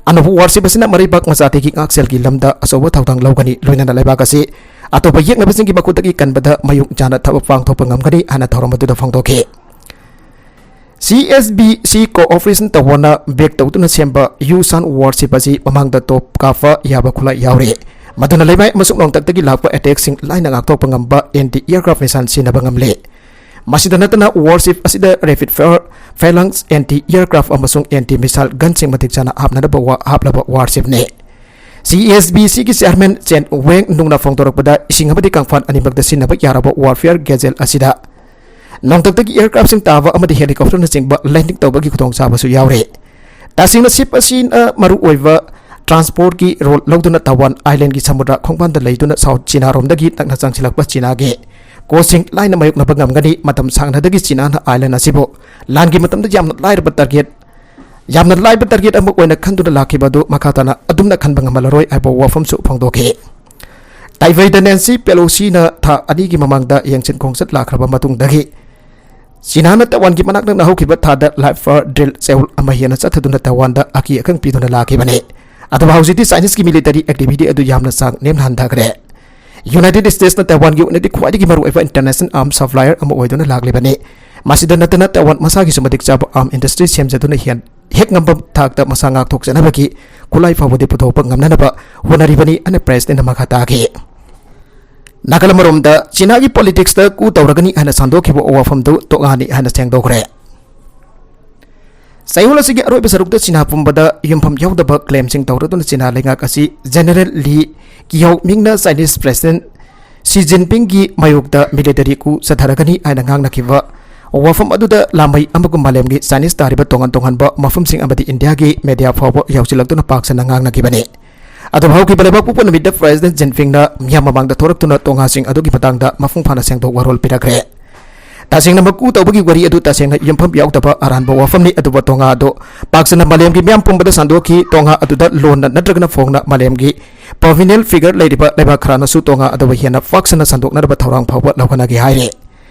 ꯑꯅꯧꯕ ꯋꯥꯔꯁꯤꯞ ꯑꯁꯤꯅ ꯃꯔꯩꯕꯥꯛ ꯃꯆꯥꯇꯤꯒꯤ ꯉꯥꯛꯁꯦꯜꯒꯤ ꯂꯝꯗ ꯑꯆꯧꯕ ꯊꯧꯗꯥꯡ ꯂꯧꯒꯅꯤ, ꯂꯣꯏꯅꯅ ꯂꯩꯕꯥꯛ ꯑꯁꯤ ꯑꯇꯣꯞꯄ ꯌꯦꯛꯅꯕꯁꯤꯡꯒꯤ ꯃꯈꯨꯠꯇꯒꯤ ꯀꯟꯕꯗ ꯃꯌꯣꯡ ꯆꯥꯅ ꯊꯕꯛ ꯄꯥꯡꯊꯣꯛꯄ ꯉꯝꯒꯅꯤ ꯍꯥꯏꯅ ꯊꯧꯔꯝ ꯑꯗꯨꯗ ꯐꯣꯡꯗꯣꯛꯈꯤ꯫ C S B C cooperation ꯇꯧꯕꯅ ꯕꯦꯛ ꯇꯧꯗꯨꯅ ꯁꯦꯝꯕ ꯌꯨ ꯁꯥꯟ ꯋꯥꯔꯁꯤꯞ ꯑꯁꯤ ꯃꯃꯥꯡꯗ ꯇꯣꯞ ꯀꯥꯞꯄ ꯌꯥꯕ ꯈꯨꯠꯂꯥꯏ ꯌꯥꯎꯔꯤ꯫ ꯃꯗꯨꯅ ꯂꯩꯃꯥꯏ ꯑꯃꯁꯨꯡ ꯅꯣꯡꯊꯛꯇꯒꯤ ꯂꯥꯛꯄ ꯑꯦꯇꯦꯛꯁꯤꯡ ꯂꯥꯏꯅ ꯉꯥꯛꯊꯣꯛꯄ ꯉꯝꯕ ꯑꯦꯟꯇꯤ ꯑꯦꯌꯔꯀ꯭ꯔꯥꯐ ꯃꯤꯁꯥꯏꯜ ꯁꯤꯖꯤꯟꯅꯕ ꯉꯝꯂꯦ꯫ ꯃꯁꯤꯗ ꯅꯠꯇꯅ, ꯋꯥꯔꯁꯤꯞ ꯑꯁꯤꯗ ꯔꯦꯄꯤꯗ ꯐꯥꯌꯔ ꯐꯦꯂꯥꯡꯁ ꯑꯦꯟꯇꯤ ꯑꯦꯌꯔꯀ꯭ꯔꯥꯐ ꯑꯃꯁꯨꯡ ꯑꯦꯟꯇꯤ ꯃꯤꯁꯥꯏꯜ ꯒꯟꯁꯤꯡ ꯃꯇꯤꯛ ꯆꯥꯅ ꯍꯥꯞꯅꯅꯕ ꯋꯥ-, ꯍꯥꯞꯂꯕ ꯋꯥꯔꯁꯤꯞꯅꯤ꯫ ꯁꯤ ꯑꯦꯁ ꯕꯤ ꯁꯤꯒꯤ ꯆꯤꯌꯥꯔꯃꯦꯟ ꯆꯦꯟ ꯋꯦꯡ ꯅꯨꯡꯅ ꯐꯣꯡꯗꯣꯔꯛꯄꯗ, ꯏꯁꯤꯡ ꯑꯃꯗꯤ ꯀꯪꯐꯥꯟ ꯑꯅꯤꯃꯛꯇ ꯁꯤꯖꯤꯟꯅꯕ ꯌꯥꯔꯕ ꯋꯥꯔꯐꯤꯌꯔ ꯒꯦꯖꯦꯜ ꯑꯁꯤꯗ ꯅꯣꯡꯊꯛꯇꯒꯤ ꯑꯦꯌꯔꯀ꯭ꯔꯥꯐꯁꯤꯡ ꯇꯥꯕ ꯑꯃꯗꯤ ꯍꯦꯂꯤꯀꯣꯞꯇꯔꯅꯆꯤꯡꯕ ꯂꯦꯟꯗꯤꯡ ꯇꯧꯕꯒꯤ ꯈꯨꯗꯣꯡꯆꯥꯕꯁꯨ ꯌꯥꯎꯔꯤ꯫ ꯇꯁꯦꯡꯅ, ꯁꯤꯞ ꯑꯁꯤꯅ ꯃꯔꯨꯑꯣꯏꯕ ꯇ꯭ꯔꯥꯟꯁꯄꯣꯔꯠꯀꯤ ꯔꯣꯜ ꯂꯧꯗꯨꯅ ꯇꯥꯏꯋꯥꯟ ꯑꯥꯏꯂꯦꯟꯒꯤ ꯁꯃꯨꯗ꯭ꯔ ꯈꯣꯡꯕꯥꯟꯗ ꯂꯩꯗꯨꯅ ꯁꯥꯎꯠ ꯆꯤꯅꯥꯔꯣꯝꯗꯒꯤ ꯅꯛꯅ ꯆꯪꯁꯤꯜꯂꯛꯄ ꯆꯤꯅꯥꯒꯤ ꯀꯣꯁꯁꯤꯡ ꯂꯥꯏꯅ ꯃꯥꯌꯣꯛꯅꯕ ꯉꯝꯒꯅꯤ꯫ ꯃꯇꯝ ꯁꯥꯡꯅꯗꯒꯤ ꯆꯤꯅꯥꯅ ꯑꯥꯏꯂꯦꯟ ꯑꯁꯤꯕꯨ ꯂꯥꯟꯒꯤ ꯃꯇꯝꯗ ꯌꯥꯝꯅ ꯂꯥꯏꯔꯕ ꯇꯥꯔꯒꯦꯠ, ꯌꯥꯝꯅ ꯂꯥꯏꯕ ꯇꯥꯔꯒꯦꯠ ꯑꯃ ꯑꯣꯏꯅ ꯈꯟꯗꯨꯅ ꯂꯥꯛꯈꯤꯕ ꯑꯗꯨ ꯃꯈꯥ ꯇꯥꯅ ꯑꯗꯨꯝꯅ ꯈꯟꯕ ꯉꯝꯍꯜꯂꯔꯣꯏ ꯍꯥꯏꯕ ꯋꯥꯐꯝꯁꯨ ꯐꯣꯡꯗꯣꯛꯈꯤ꯫ ꯇꯥꯏꯕꯩꯗ ꯅꯦꯟꯁꯤ ꯄꯦꯂꯣꯁꯤꯅ ꯊꯥ ꯑꯅꯤꯒꯤ ꯃꯃꯥꯡꯗ ꯌꯦꯡꯁꯤꯟ ꯈꯣꯡꯆꯠ ꯂꯥꯛꯈ꯭ꯔꯕ ꯃꯇꯨꯡꯗꯒꯤ, ꯆꯤꯅꯥꯅ ꯇꯥꯏꯋꯥꯟꯒꯤ ꯃꯅꯥꯛ ꯅꯛꯅ ꯍꯧꯈꯤꯕ ꯊꯥꯗ ꯂꯥꯏꯐ ꯐꯥꯌꯔ ꯗ꯭ꯔꯤꯜ ꯆꯌꯣꯜ ꯑꯃ ꯍꯦꯟꯅ ꯆꯠꯊꯗꯨꯅ ꯇꯥꯏꯋꯥꯟꯗ ꯑꯀꯤ ꯑꯈꯪ ꯄꯤꯗꯨꯅ ꯂꯥꯛꯈꯤꯕꯅꯤ꯫ ꯑꯗꯨꯕꯨ ꯍꯧꯖꯤꯛꯇꯤ ꯆꯥꯏꯅꯤꯁꯀꯤ ꯃꯤꯂꯤꯇꯔꯤ ꯑꯦꯛꯇꯤꯚꯤꯇꯤ ꯑꯗꯨ ꯌꯥꯝꯅ ꯆꯥꯡ ꯅꯦꯝꯅ ꯍꯟꯊꯈ꯭ꯔꯦ꯫ ꯌꯨꯅꯥꯏꯇꯦꯗ ꯁ꯭ꯇꯦꯠꯁꯅ ꯇꯥꯏꯋꯥꯟꯒꯤ ꯑꯣꯏꯅꯗꯤ ꯈ꯭ꯋꯥꯏꯗꯒꯤ ꯃꯔꯨꯑꯣꯏꯕ ꯏꯟꯇꯔꯅꯦꯁꯅꯦꯜ ꯑꯥꯔꯝ ꯁꯄ꯭ꯂꯥꯏꯌꯔ ꯑꯃ ꯑꯣꯏꯗꯨꯅ ꯂꯥꯛꯂꯤꯕꯅꯤ꯫ ꯃꯁꯤꯗ ꯅꯠꯇꯅ, ꯇꯥꯏꯋꯥꯟ ꯃꯁꯥꯒꯤꯁꯨ ꯃꯇꯤꯛ ꯆꯥꯕ ꯑꯥꯔꯝ ꯏꯟꯗꯁꯇ꯭ꯔꯤ ꯁꯦꯝꯖꯗꯨꯅ ꯍꯦꯟ-, ꯍꯦꯛ ꯉꯝꯕ ꯊꯥꯛꯇ ꯃꯁꯥ ꯉꯥꯛꯊꯣꯛꯆꯅꯕꯒꯤ ꯈꯨꯠꯂꯥꯏ ꯐꯥꯎꯕꯗꯤ ꯄꯨꯊꯣꯛꯄ ꯉꯝꯅꯅꯕ ꯍꯣꯠꯅꯔꯤꯕꯅꯤ ꯍꯥꯏꯅ ꯄ꯭ꯔꯦꯁꯤꯗꯦꯟꯠꯅ ꯃꯈꯥ ꯇꯥꯈꯤ꯫ ꯅꯥꯀꯜ ꯑꯃꯔꯣꯝꯗ ꯆꯤꯅꯥꯒꯤ ꯄꯣꯂꯤꯇꯤꯛꯁꯇ ꯀꯨ ꯇꯧꯔꯒꯅꯤ ꯍꯥꯏꯅ ꯁꯟꯗꯣꯛꯈꯤꯕ ꯋꯥꯐꯝꯗꯨ ꯇꯣꯉꯥꯟꯅꯤ ꯍꯥꯏꯅ ꯁꯦꯡꯗꯣꯛꯈ꯭ꯔꯦ꯫ ꯆꯌꯣꯜ ꯑꯁꯤꯒꯤ ꯑꯔꯣꯏꯕ ꯁꯔꯨꯛꯇ ꯆꯤꯅꯥ ꯄꯨꯝꯕꯗ ꯌꯨꯝꯐꯝ ꯌꯥꯎꯗꯕ ꯀ꯭ꯂꯦꯝꯁꯤꯡ ꯇꯧꯔꯗꯨꯅ ꯆꯤꯅꯥ ꯂꯩꯉꯥꯛ ꯑꯁꯤ ꯖꯦꯅꯔꯦꯜ ꯂꯤ ꯀꯤꯌꯥꯎꯃꯤꯡꯅ ꯆꯥꯏꯅꯤꯁ ꯄ꯭ꯔꯦꯁꯤꯗꯦꯟꯠ ꯁꯤ ꯖꯤꯟꯄꯤꯡꯒꯤ ꯃꯥꯌꯣꯛꯇ ꯃꯤꯂꯤꯇꯔꯤ ꯀꯨ ꯆꯠꯊꯔꯒꯅꯤ ꯍꯥꯏꯅ ꯉꯥꯡꯅꯈꯤꯕ ꯋꯥꯐꯝ ꯑꯗꯨꯗ ꯂꯥꯃꯩ ꯑꯃꯒꯨꯝ ꯃꯥꯂꯦꯝꯒꯤ ꯆꯥꯏꯅꯤꯁ ꯇꯥꯔꯤꯕ ꯇꯣꯉꯥꯟ ꯇꯣꯉꯥꯟꯕ ꯃꯐꯝꯁꯤꯡ ꯑꯃꯗꯤ ꯏꯟꯗꯤꯌꯥꯒꯤ ꯃꯦꯗꯤꯌꯥ ꯐꯥꯎꯕ ꯌꯧꯁꯤꯜꯂꯛꯇꯨꯅ ꯄꯥꯛ ꯁꯟꯅ ꯉꯥꯡꯅꯈꯤꯕꯅꯤ꯫ ꯑꯗꯨꯕꯨ ꯍꯧꯈꯤꯕ ꯂꯩꯕꯥꯛꯄꯣꯛꯄ ꯅꯨꯃꯤꯠꯇ ꯄ꯭ꯔꯦꯁꯤꯗꯦꯟꯠ ꯖꯤꯟꯄꯤꯡꯅ ꯃꯤꯌꯥꯝ ꯃꯃꯥꯡꯗ ꯊꯣꯔꯛꯇꯨꯅ ꯇꯣꯉꯥꯁꯤꯡ ꯑꯗꯨꯒꯤ ꯃꯇꯥꯡꯗ ꯃꯄꯨꯡ ꯐꯥꯅ ꯁꯦꯡꯗꯣꯛ ꯋꯥꯔꯣꯜ ꯄꯤꯔꯛꯈ꯭ꯔꯦ꯫ ꯇꯁꯦꯡꯅ ꯃꯀꯨ ꯇꯧꯕꯒꯤ ꯋꯥꯔꯤ ꯑꯗꯨ ꯇꯁꯦꯡꯅ ꯌꯨꯝꯐꯝ ꯌꯥꯎꯗꯕ ꯑꯔꯥꯟꯕ ꯋꯥꯐꯝꯅꯤ꯫ ꯑꯗꯨꯕꯨ ꯇꯣꯉꯥ ꯑꯗꯨ ꯄꯥꯛ ꯁꯟꯅ ꯃꯥꯂꯦꯝꯒꯤ ꯃꯤꯌꯥꯝ ꯄꯨꯝꯕꯗ ꯁꯟꯗꯣꯛꯈꯤ꯫ ꯇꯣꯉꯥ ꯑꯗꯨꯗ ꯂꯣꯟꯅ ꯅꯠꯇ꯭ꯔꯒꯅ ꯐꯣꯡꯅ ꯃꯥꯂꯦꯝꯒꯤ ꯄ꯭ꯔꯣꯃꯤꯅꯦꯟꯠ ꯐꯤꯒꯔ ꯂꯩꯔꯤꯕ ꯂꯩꯕꯥꯛ ꯈꯔꯅꯁꯨ ꯇꯣꯉꯥ ꯑꯗꯨꯕꯨ ꯍꯦꯟꯅ ꯄꯥꯛ ꯁꯟꯅ ꯁꯟꯗꯣꯛꯅꯅꯕ ꯊꯧꯔꯥꯡ ꯐꯥꯎꯕ ꯂꯧꯈꯠꯅꯒꯦ ꯍꯥꯏꯔꯤ꯫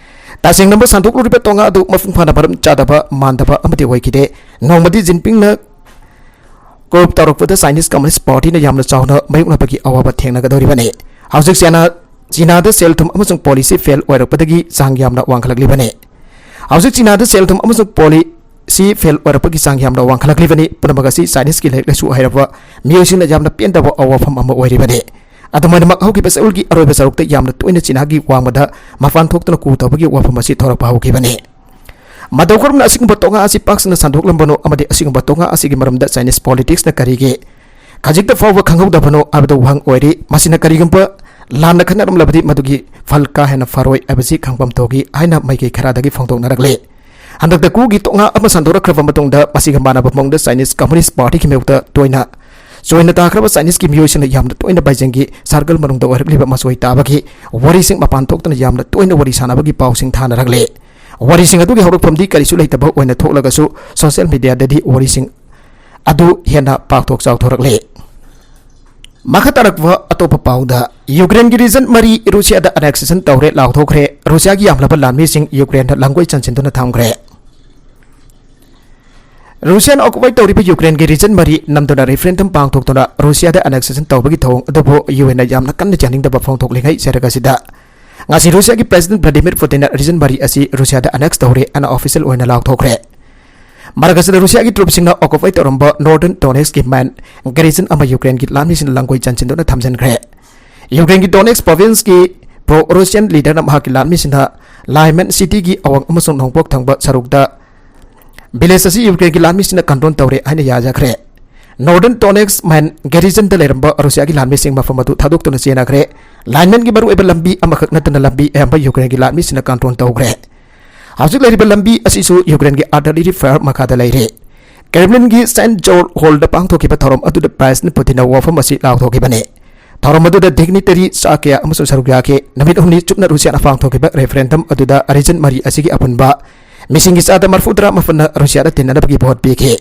ꯇꯁꯦꯡꯂꯕ ꯁꯟꯗꯣꯛꯂꯨꯔꯤꯕ ꯇꯣꯉꯥ ꯑꯗꯨ ꯃꯄꯨꯡ ꯐꯥꯅ ꯃꯔꯝ ꯆꯥꯗꯕ, ꯃꯥꯟꯗꯕ ꯑꯃꯗꯤ ꯑꯣꯏꯈꯤꯗꯦ꯫ ꯅꯣꯡꯃꯗꯤ ꯖꯤꯟꯄꯤꯡꯅ ꯀꯣꯞ ꯇꯧꯔꯛꯄꯗ ꯆꯥꯏꯅꯤꯁ ꯀꯝꯃꯨꯅꯤꯁ꯭ꯠ ꯄꯥꯔꯇꯤꯅ ꯌꯥꯝꯅ ꯆꯥꯎꯅ ꯃꯥꯌꯣꯛꯅꯕꯒꯤ ꯑꯋꯥꯕ ꯊꯦꯡꯅꯒꯗꯧꯔꯤꯕꯅꯤ꯫ ꯍꯧꯖꯤꯛ ꯆꯤꯅꯥ, ꯆꯤꯅꯥꯗ ꯁꯦꯜ ꯊꯨꯝ ꯑꯃꯁꯨꯡ ꯄꯣꯂꯤꯁꯤ ꯐꯦꯜ ꯑꯣꯏꯔꯛꯄꯗꯒꯤ ꯆꯥꯡ ꯌꯥꯝꯅ ꯋꯥꯡꯈꯠꯂꯛꯂꯤꯕꯅꯤ꯫ ꯍꯧꯖꯤꯛ ꯆꯤꯅꯥꯗ ꯁꯦꯜ ꯊꯨꯝ ꯑꯃꯁꯨꯡ ꯄꯣꯂꯤꯁꯤ ꯐꯦꯜ ꯑꯣꯏꯔꯛꯄꯒꯤ ꯆꯥꯡ ꯌꯥꯝꯅ ꯋꯥꯡꯈꯠꯂꯛꯂꯤꯕꯅꯤ꯫ ꯄꯨꯝꯅꯃꯛ ꯑꯁꯤ ꯆꯥꯏꯅꯤꯁꯀꯤ ꯂꯥꯏꯔꯤꯛ ꯂꯥꯏꯁꯨ ꯍꯩꯔꯕ ꯃꯤꯑꯣꯏꯁꯤꯡꯅ ꯌꯥꯝꯅ ꯄꯦꯟꯗꯕ ꯑꯋꯥꯐꯝ ꯑꯃ ꯑꯣꯏꯔꯤꯕꯅꯤ꯫ ꯑꯗꯨꯃꯥꯏꯅꯃꯛ ꯍꯧꯈꯤꯕ ꯆꯌꯣꯜꯒꯤ ꯑꯔꯣꯏꯕ ꯁꯔꯨꯛꯇ ꯌꯥꯝꯅ ꯇꯣꯏꯅ ꯆꯤꯅꯥꯒꯤ ꯋꯥꯡꯃꯗ ꯃꯄꯥꯟ ꯊꯣꯛꯇꯨꯅ ꯀꯨ ꯇꯧꯕꯒꯤ ꯋꯥꯐꯝ ꯑꯁꯤ ꯊꯣꯔꯛꯄ ꯍꯧꯈꯤꯕꯅꯤ꯫ ꯃꯇꯧ ꯀꯔꯝꯅ ꯑꯁꯤꯒꯨꯝꯕ ꯇꯣꯉꯥ ꯑꯁꯤ ꯄꯥꯛ ꯁꯟꯅ ꯁꯟꯗꯣꯛꯂꯝꯕꯅꯣ ꯑꯃꯗꯤ ꯑꯁꯤꯒꯨꯝꯕ ꯇꯣꯉꯥ ꯑꯁꯤꯒꯤ ꯃꯔꯝꯗ ꯆꯥꯏꯅꯤꯁ ꯄꯣꯂꯤꯇꯤꯛꯁꯅ ꯀꯔꯤꯒꯤ ꯈꯖꯤꯛꯇ ꯐꯥꯎꯕ ꯈꯪꯍꯧꯗꯕꯅꯣ ꯍꯥꯏꯕꯗꯨ ꯋꯥꯍꯪ ꯑꯣꯏꯔꯤ꯫ ꯃꯁꯤꯅ ꯀꯔꯤꯒꯨꯝꯕ ꯂꯥꯟꯅ ꯈꯟꯅꯔꯝꯂꯕꯗꯤ ꯃꯗꯨꯒꯤ ꯐꯜ ꯀꯥ ꯍꯦꯟꯅ ꯐꯔꯣꯏ ꯍꯥꯏꯕꯁꯤ ꯈꯪꯐꯝ ꯊꯣꯛꯏ ꯍꯥꯏꯅ ꯃꯥꯏꯀꯩ ꯈꯔꯗꯒꯤ ꯐꯣꯡꯗꯣꯛꯅꯔꯛꯂꯤ꯫ ꯍꯟꯗꯛꯇ ꯀꯨꯒꯤ ꯇꯣꯉꯥ ꯑꯃ ꯁꯟꯗꯣꯔꯛꯈ꯭ꯔꯕ ꯃꯇꯨꯡꯗ ꯃꯁꯤꯒ ꯃꯥꯟꯅꯕ ꯃꯑꯣꯡꯗ ꯆꯥꯏꯅꯤꯁ ꯀꯝꯃꯨꯅꯤꯁ꯭ꯠ ꯄꯥꯔꯇꯤꯒꯤ ꯃꯥꯌꯣꯛꯇ ꯇꯣꯏꯅ ꯆꯣꯏꯅ ꯇꯥꯈ꯭ꯔꯕ ꯆꯥꯏꯅꯤꯁꯀꯤ ꯃꯤꯑꯣꯏꯁꯤꯡꯅ ꯌꯥꯝꯅ ꯇꯣꯏꯅ ꯕꯩꯖꯤꯡꯒꯤ ꯁꯔꯀꯜ ꯃꯅꯨꯡꯗ ꯑꯣꯏꯔꯛꯂꯤꯕ ꯃꯆꯣꯏ ꯇꯥꯕꯒꯤ ꯋꯥꯔꯤꯁꯤꯡ ꯃꯄꯥꯟ ꯊꯣꯛꯇꯨꯅ ꯌꯥꯝꯅ ꯇꯣꯏꯅ ꯋꯥꯔꯤ ꯁꯥꯟꯅꯕꯒꯤ ꯄꯥꯎꯁꯤꯡ ꯊꯥꯅꯔꯛꯂꯤ꯫ ꯋꯥꯔꯤꯁꯤꯡ ꯑꯗꯨꯒꯤ ꯍꯧꯔꯛꯐꯝꯗꯤ ꯀꯔꯤꯁꯨ ꯂꯩꯇꯕ ꯑꯣꯏꯅ ꯊꯣꯛꯂꯒꯁꯨ ꯁꯣꯁꯤꯌꯦꯜ ꯃꯤꯗꯤꯌꯥꯗꯗꯤ ꯋꯥꯔꯤꯁꯤꯡ ꯑꯗꯨ ꯍꯦꯟꯅ ꯄꯥꯛꯊꯣꯛ ꯆꯥꯎꯊꯣꯔꯛꯂꯤ꯫ ꯃꯈꯥ ꯇꯥꯔꯛꯄ ꯑꯇꯣꯞꯄ ꯄꯥꯎꯗ, ꯌꯨꯀ꯭ꯔꯦꯟꯒꯤ ꯔꯤꯖꯟ ꯃꯔꯤ ꯔꯨꯁꯤꯌꯥꯗ ꯑꯅꯦꯛꯁꯦꯁꯟ ꯇꯧꯔꯦ ꯂꯥꯎꯊꯣꯛꯈ꯭ꯔꯦ꯫ ꯔꯨꯁꯤꯌꯥꯒꯤ ꯌꯥꯝꯂꯕ ꯂꯥꯟꯃꯤꯁꯤꯡ ꯌꯨꯀ꯭ꯔꯦꯟꯗ ꯂꯥꯡꯒꯣꯏ ꯆꯟꯁꯤꯟꯗꯨꯅ ꯊꯝꯈ꯭ꯔꯦ꯫ ꯔꯨꯁꯤꯌꯥꯅ ꯑꯣꯀꯨꯄꯥꯏ ꯇꯧꯔꯤꯕ ꯌꯨꯀ꯭ꯔꯦꯟꯒꯤ ꯔꯤꯖꯟ ꯃꯔꯤ ꯅꯝꯗꯨꯅ ꯔꯤꯐꯔꯦꯟꯗꯝ ꯄꯥꯡꯊꯣꯛꯇꯨꯅ ꯔꯨꯁꯤꯌꯥꯗ ꯑꯦꯅꯦꯛꯁꯦꯁꯟ ꯇꯧꯕꯒꯤ ꯊꯧꯑꯣꯡ ꯑꯗꯨꯕꯨ ꯌꯨ ꯑꯦꯟꯅ ꯌꯥꯝꯅ ꯀꯟꯅ ꯌꯥꯅꯤꯡꯗꯕ ꯐꯣꯡꯗꯣꯛꯂꯤꯉꯩ ꯆꯩꯔꯛ ꯑꯁꯤꯗ ꯉꯁꯤ ꯔꯨꯁꯤꯌꯥꯒꯤ ꯄ꯭ꯔꯦꯁꯤꯗꯦꯟꯠ ꯚ꯭ꯂꯥꯗꯤꯃꯤꯔ ꯄꯨꯇꯤꯟꯅ ꯔꯤꯖꯟ ꯃꯔꯤ ꯑꯁꯤ ꯔꯨꯁꯤꯌꯥꯗ ꯑꯦꯅꯦꯛꯁ ꯇꯧꯔꯦ ꯑꯅ ꯑꯣꯐꯤꯁꯤꯌꯦꯜ ꯑꯣꯏꯅ ꯂꯥꯎꯊꯣꯛꯈ꯭ꯔꯦ꯫ ꯃꯔꯛ ꯑꯁꯤꯗ ꯔꯨꯁꯤꯌꯥꯒꯤ ꯇ꯭ꯔꯨꯞꯁꯤꯡꯅ ꯑꯣꯀꯨꯄꯥꯏ ꯇꯧꯔꯝꯕ ꯅꯣꯔꯗꯔꯟ ꯗꯣꯅꯦꯠꯁꯀꯤ ꯃꯦꯟ ꯒꯦꯔꯤꯖꯟ ꯑꯃ ꯌꯨꯀ꯭ꯔꯦꯟꯒꯤ ꯂꯥꯟꯃꯤꯁꯤꯡꯅ ꯂꯥꯡꯒꯣꯏ ꯆꯟꯁꯤꯟꯗꯨꯅ ꯊꯝꯖꯤꯟꯈ꯭ꯔꯦ꯫ ꯌꯨꯀ꯭ꯔꯦꯟꯒꯤ ꯗꯣꯅꯦꯠꯁ ꯄ꯭ꯔꯣꯚꯤꯟꯁꯀꯤ ꯄ꯭ꯔꯣ ꯔꯨꯁꯤꯌꯥꯟ ꯂꯤꯗꯔꯅ ꯃꯍꯥꯛꯀꯤ ꯂꯥꯟꯃꯤꯁꯤꯡꯅ ꯂꯥꯏꯃꯦꯟ ꯁꯤꯇꯤꯒꯤ ꯑꯋꯥꯡ ꯑꯃꯁꯨꯡ ꯅꯣꯡꯄꯣꯛ ꯊꯪꯕ ꯁꯔꯨꯛꯇ ꯚꯤꯂꯦꯖ ꯑꯁꯤ ꯌꯨꯀ꯭ꯔꯦꯟꯒꯤ ꯂꯥꯟꯃꯤꯁꯤꯡꯅ ꯀꯟꯇ꯭ꯔꯣꯜ ꯇꯧꯔꯦ ꯍꯥꯏꯅ ꯌꯥꯖꯈ꯭ꯔꯦ꯫ ꯅꯣꯔꯗꯔꯟ ꯗꯣꯅꯦꯠꯁ ꯃꯦꯟ ꯒꯦꯔꯤꯖꯟꯗ ꯂꯩꯔꯝꯕ ꯔꯨꯁꯤꯌꯥꯒꯤ ꯂꯥꯟꯃꯤꯁꯤꯡ ꯃꯐꯝ ꯑꯗꯨ ꯊꯥꯗꯣꯛꯇꯨꯅ ꯆꯦꯟꯅꯈ꯭ꯔꯦ꯫ ꯂꯥꯏꯃꯦꯟꯒꯤ ꯃꯔꯨꯑꯣꯏꯕ ꯂꯝꯕꯤ ꯑꯃꯈꯛ ꯅꯠꯇꯅ ꯂꯝꯕꯤ ꯑꯌꯥꯝꯕ ꯌꯨꯀ꯭ꯔꯦꯟꯒꯤ ꯂꯥꯟꯃꯤꯁꯤꯡꯅ ꯀꯟꯇ꯭ꯔꯣꯜ ꯇꯧꯈ꯭ꯔꯦ꯫ ꯍꯧꯖꯤꯛ ꯂꯩꯔꯤꯕ ꯂꯝꯕꯤ ꯑꯁꯤꯁꯨ ꯌꯨꯀ꯭ꯔꯦꯟꯒꯤ ꯑꯥꯔꯇꯤꯂꯔꯤ ꯐꯥꯌꯔ ꯃꯈꯥꯗ ꯂꯩꯔꯦ꯫ ꯀ꯭ꯔꯦꯝꯂꯤꯟꯒꯤ ꯁꯦꯟꯠ ꯖꯣꯔꯖ ꯍꯣꯜꯗ ꯄꯥꯡꯊꯣꯛꯈꯤꯕ ꯊꯧꯔꯝ ꯑꯗꯨꯗ ꯄ꯭ꯔꯦꯁꯤꯗꯦꯟꯠ ꯄꯨꯇꯤꯟꯅ ꯋꯥꯐꯝ ꯑꯁꯤ ꯂꯥꯎꯊꯣꯛꯈꯤꯕꯅꯤ꯫ ꯊꯧꯔꯝ ꯑꯗꯨꯗ ꯗꯤꯒꯅꯤꯇꯔꯤ ꯆꯥ ꯀꯌꯥ ꯑꯃꯁꯨꯡ ꯁꯔꯨꯛ ꯌꯥꯈꯤ꯫ ꯅꯨꯃꯤꯠ ꯍꯨꯝꯅꯤ ꯆꯨꯞꯅ ꯔꯨꯁꯤꯌꯥꯅ ꯄꯥꯡꯊꯣꯛꯈꯤꯕ ꯔꯦꯐꯔꯦꯟꯗꯝ ꯑꯗꯨꯗ ꯔꯤꯖꯟ ꯃꯔꯤ ꯑꯁꯤꯒꯤ ꯑꯄꯨꯟꯕ ꯃꯤꯁꯤꯡꯒꯤ ꯆꯥꯗ ꯃꯔꯤꯐꯨ ꯇꯔꯥ ꯃꯥꯄꯟꯅ ꯔꯨꯁꯤꯌꯥꯗ ꯇꯤꯟꯅꯅꯕꯒꯤ ꯚꯣꯠ ꯄꯤꯈꯤ꯫